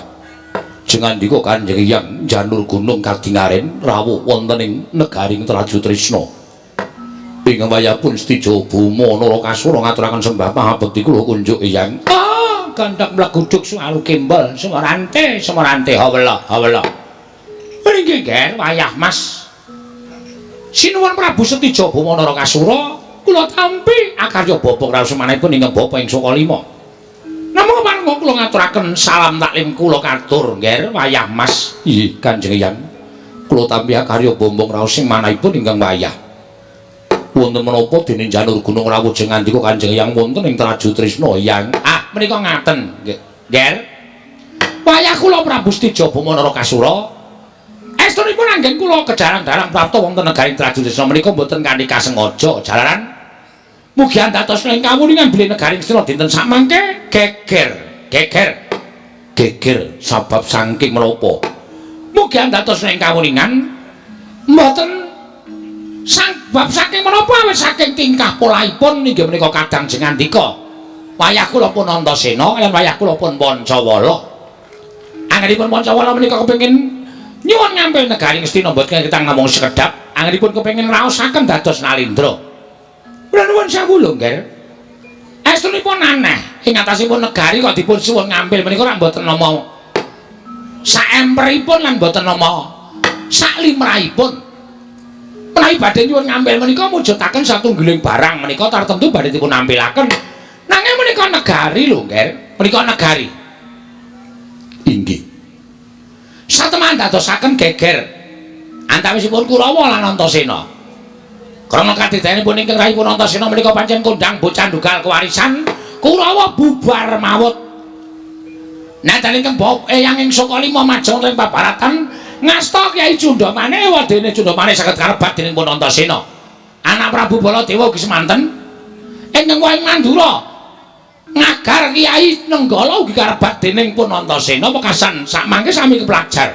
Jengandika Kanjeng Hyang Janur Gunung Kadingaren rawuh wonten ing negaring Traju Trisna. Ingkang wayah pun Setija Buma Narakasura ngaturaken sembah pangabekti kula kunjuk Hyang. Ah, gandhak mleguduk suwalu kembol sumarante sumarante hawela hawela. Nggih nggih wayah Mas. Sinuwun Prabu Setija Buma Narakasura kula tampi akarya bapa raos manahipun ingkang bapa ing Saka Lima. Namung parenga kula ngaturaken salam taklim kula katur nggih wayah Mas. Nggih Kanjeng Hyang. Kula tampi akarya bombong raos sing manahipun ingkang wayah. Wonten menapa dene Janur Gunung rawuh jeng ngandika Kanjeng Hyang wonten ing Traju Trisna Hyang. Ah menika ngaten nggih. Wayah kula Prabu Setija Buma Narakasura estunipun anggen kula kejarang-darang prapta wonten negaring Traju Trisna menika mboten kanthi kasengaja jalaran mugi andatos ing kawuningan bilih negaring Ngastina dinten sakmangke geger geger geger sabab saking menapa. Mugi Mugi andados ing kawuningan mboten sang bab saking menapa awit saking tingkah polahipun inggih menika kadang jengandika. Wayah kula pun Antasena lan wayah kula pun Pancawala. Anggenipun Pancawala menika kepengin nyuwun ngampil negari Ngastina mboten kita namung sekedhap, anggenipun kepengin raosaken dados Nalendra. Kula nuwun sewu lho, Ngger. Estunipun aneh, ing atasipun negari kok dipun suwun ngampil menika ora mboten nama saemperipun lan mboten nama saklimrahipun. Menawi badhe nyuwun ngampil menika mujudaken satunggiling barang menika tartemtu badhe dipun ampilaken. Nanging menika negari lho, Ngger. Menika negari. Inggih. Sateman dadosaken geger antawisipun Kurawa lan Antasena. Krana kadidayanipun ingkang rahipun Antasena menika pancen kondhang bocah ndugal kewarisan Kurawa bubar mawut. Natan ingkang eyang ing Sukalima majeng wonten ing pabaratan ngasta Kyai Cundamane wadene Cundamane saged karebat dening pun Antasena. Anak Prabu Baladewa ugi semanten ingkang wahing Mandura ngagar Kyai Nenggala ugi karebat dening pun Antasena wekasan sakmangke sami kepelajar.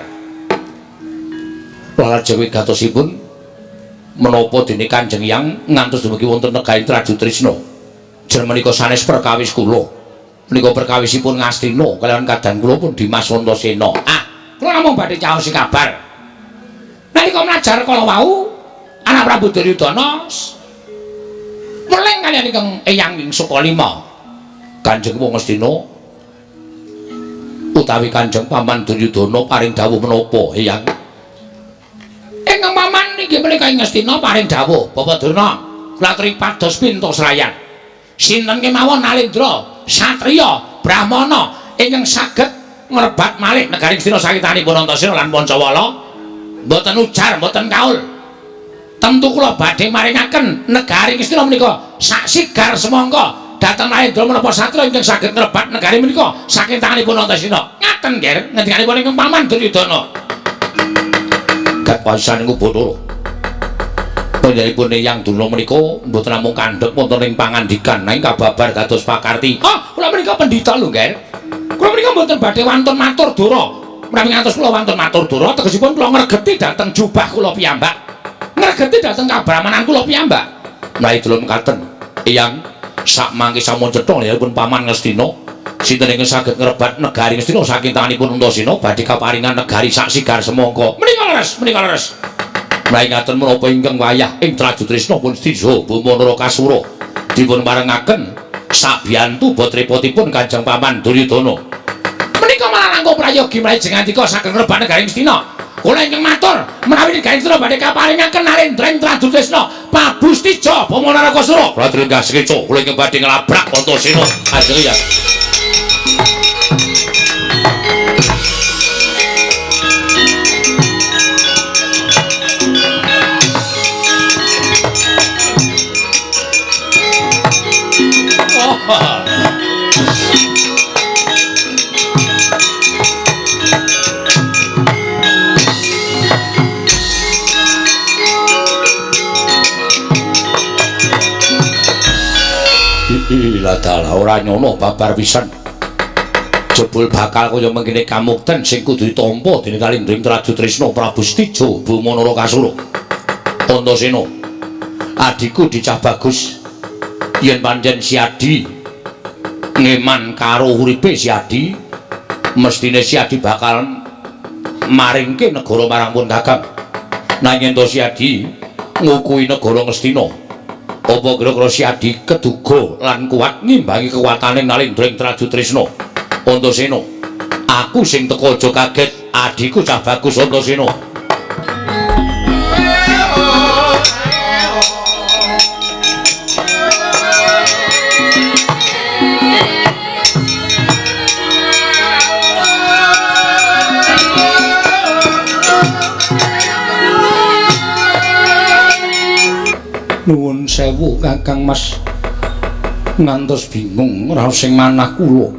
Lajeng wigatosipun menapa dene Kanjeng Hyang ngantos dumugi wonten negari Trajutrisna. Jer menika sanes perkawis kula. Menika perkawisipun Ngastina kaliyan kadang kula pun Dimas Antasena. Ah, kula namung badhe caosi kabar. Nalika mlajar kala wau anak Prabu Duryudana meling kaliyan ingkang eyang ing Sukalima. Kanjeng Wong Ngastina utawi Kanjeng Paman Duryudana paring dawuh menapa eyang? Ingkang paman inggih menika ing Ngastina paring dawuh, Bapak Durna, kula aturi pados pinto srayan. Sinten kemawon Nalendra, satriya, brahmana ingkang saged ngrebat malih negari Ngastina sakitanipun Antasena lan Pancawala, mboten ujar, mboten kaul. Tentu kula badhe maringaken negari Ngastina menika sak sigar semangka dhateng Nalendra menapa satriya ingkang saged ngrebat negari menika saking tanganipun Antasena. Ngaten, Nger, ngendikanipun ingkang paman Duryudana. Kapasan niku Bathara. Panjenenganipun Eyang Durna menika mboten namung kandhek wonten ing pangandikan nanging kababar dados pakarti. Ah, kula menika pendhita lho, Nger. Kula menika mboten badhe wantun matur dara. Menawi ngantos kula wantun matur dara tegesipun kula ngregeti dhateng jubah kula piyambak. Ngregeti dhateng kabrahmanan kula piyambak. Menawi kula mekaten, Eyang sakmangke sampun cetha pun Paman Ngastina sinten ingkang saged ngrebat negari Ngastina saking tanganipun Antasena badhe kaparingan negari sak sigar semangka. Menika leres, menika leres. Menawi ngaten menapa ingkang wayah ing Trajutrisna pun Stija Bama Narakasura dipun parengaken sabiyantu botrepotipun Kanjeng Paman Duryudana. Menika malah langkung prayogi menawi jengandika saged ngrebat negari Ngastina. Kula ingkang matur menawi negari Ngastina badhe kaparingaken Nalendra ing Trajutrisna Prabu Stija Bama Narakasura. Kula aturi sekeca kula ingkang badhe nglabrak Antasena. Ajeng ya. Ila dalah ora nyono babar pisan. Jebul bakal kaya mengkene kamukten sing kudu ditampa dening Kalindring Trajutrisna Prabu Stija Bama Narakasura. Antasena, adhiku dicah bagus. Yen pancen si Adi ngeman karo uripe si Adi, mestine si Adi bakal maringke negara marang pun Kakang. Nanging yen to si Adi ngukuhi negara Ngastina, apa kira-kira si Adi keduga lan kuat ngimbangi kekuatane Nalendra ing Trajutrisna? Antasena, aku sing teka aja kaget, adhiku cah bagus Antasena. Nuwun sewu Kakang Mas, ngantos bingung raos sing manah kula.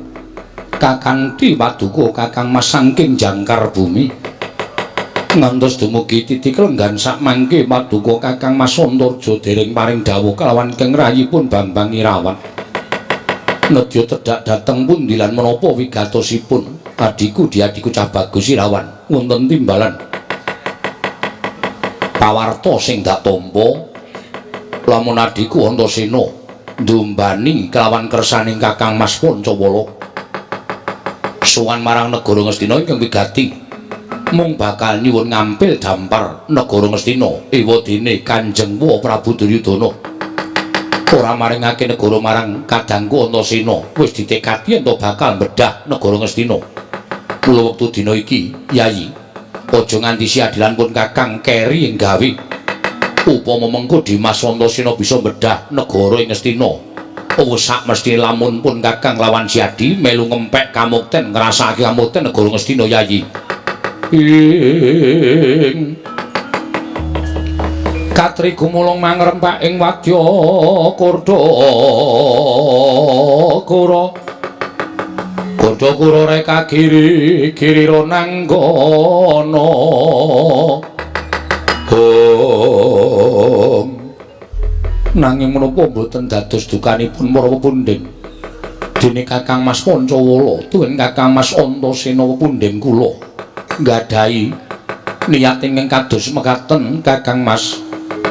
Kakanthi paduka Kakang Mas saking jangkar bumi. Ngantos dumugi titik lenggan sakmangke paduka Kakang Mas Antarja dereng paring dawuh kalawan keng rayipun Bambang Irawan. Nedya tedhak dhateng pundi lan menapa wigatosipun? Adhiku diadhiku cah bagus Irawan wonten timbalan pawarta sing dak tampa lamun adhiku Antasena ndumbani kelawan kersaning Kakang Mas Pancawala sowan marang negara Ngastina ingkang wigati mung bakal nyuwun ngampil dampar negara Ngastina ewadene Kanjeng Wa Prabu Duryudana ora maringake negara marang kadangku Antasena wis ditekadi ento bakal bedah negara Ngastina. Mula wektu dina iki Yayi aja nganti siadilan pun Kakang keri ing gawe. Upama mengko Dimas Antasena bisa bedah negara ing Ngastina, wis sak mesthine lamun pun Kakang lawan Siadi melu ngempek kamukten ngrasakake kamukten negara Ngastina Yayi. Ing katri gumulung mangrempak ing wadya Kordha Kura Kordha Kura reka giri giri ronanggana. Hong nanging menapa mboten dados dukanipun para pepundhen dene Kakang Mas Pancawala tuwin Kakang Mas Antasena pepundhen kula nggadahi niat ingkang kados mekaten Kakang Mas.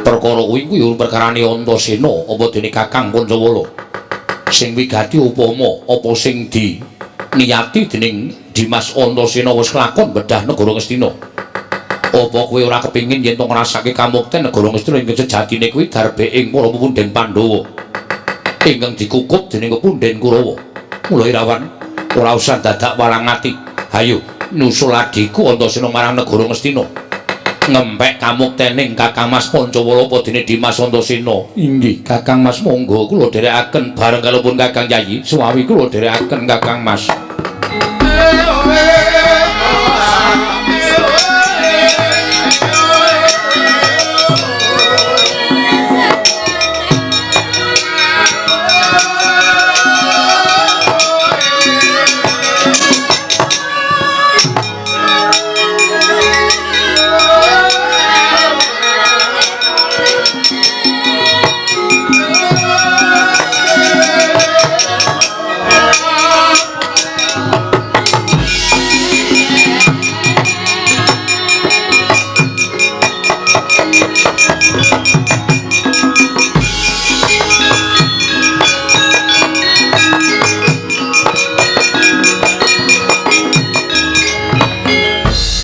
Perkara kuwi kuwi perkarane Antasena apa dene Kakang Pancawala sing wigati upama apa sing di niyati dening Dimas Antasena wis kelakon bedah negara Ngastina. Apa kowe ora kepingin yen to ngrasake kamukten negara Ngastina ingkang sejatine kuwi darbe ing para pepundhen Pandhawa ingkang dikukup dening pepundhen Kurawa. Mula Irawan ora usah dadak walang ati. Hayo nyusul adhiku Antasena marang negara Ngastina ngempek kamuktening Kakang Mas Pancawala apa dene Dimas Antasena. Inggih Kakang Mas, monggo kula dherekaken bareng kalipun Kakang Yayi suwawi kula dherekaken Kakang Mas.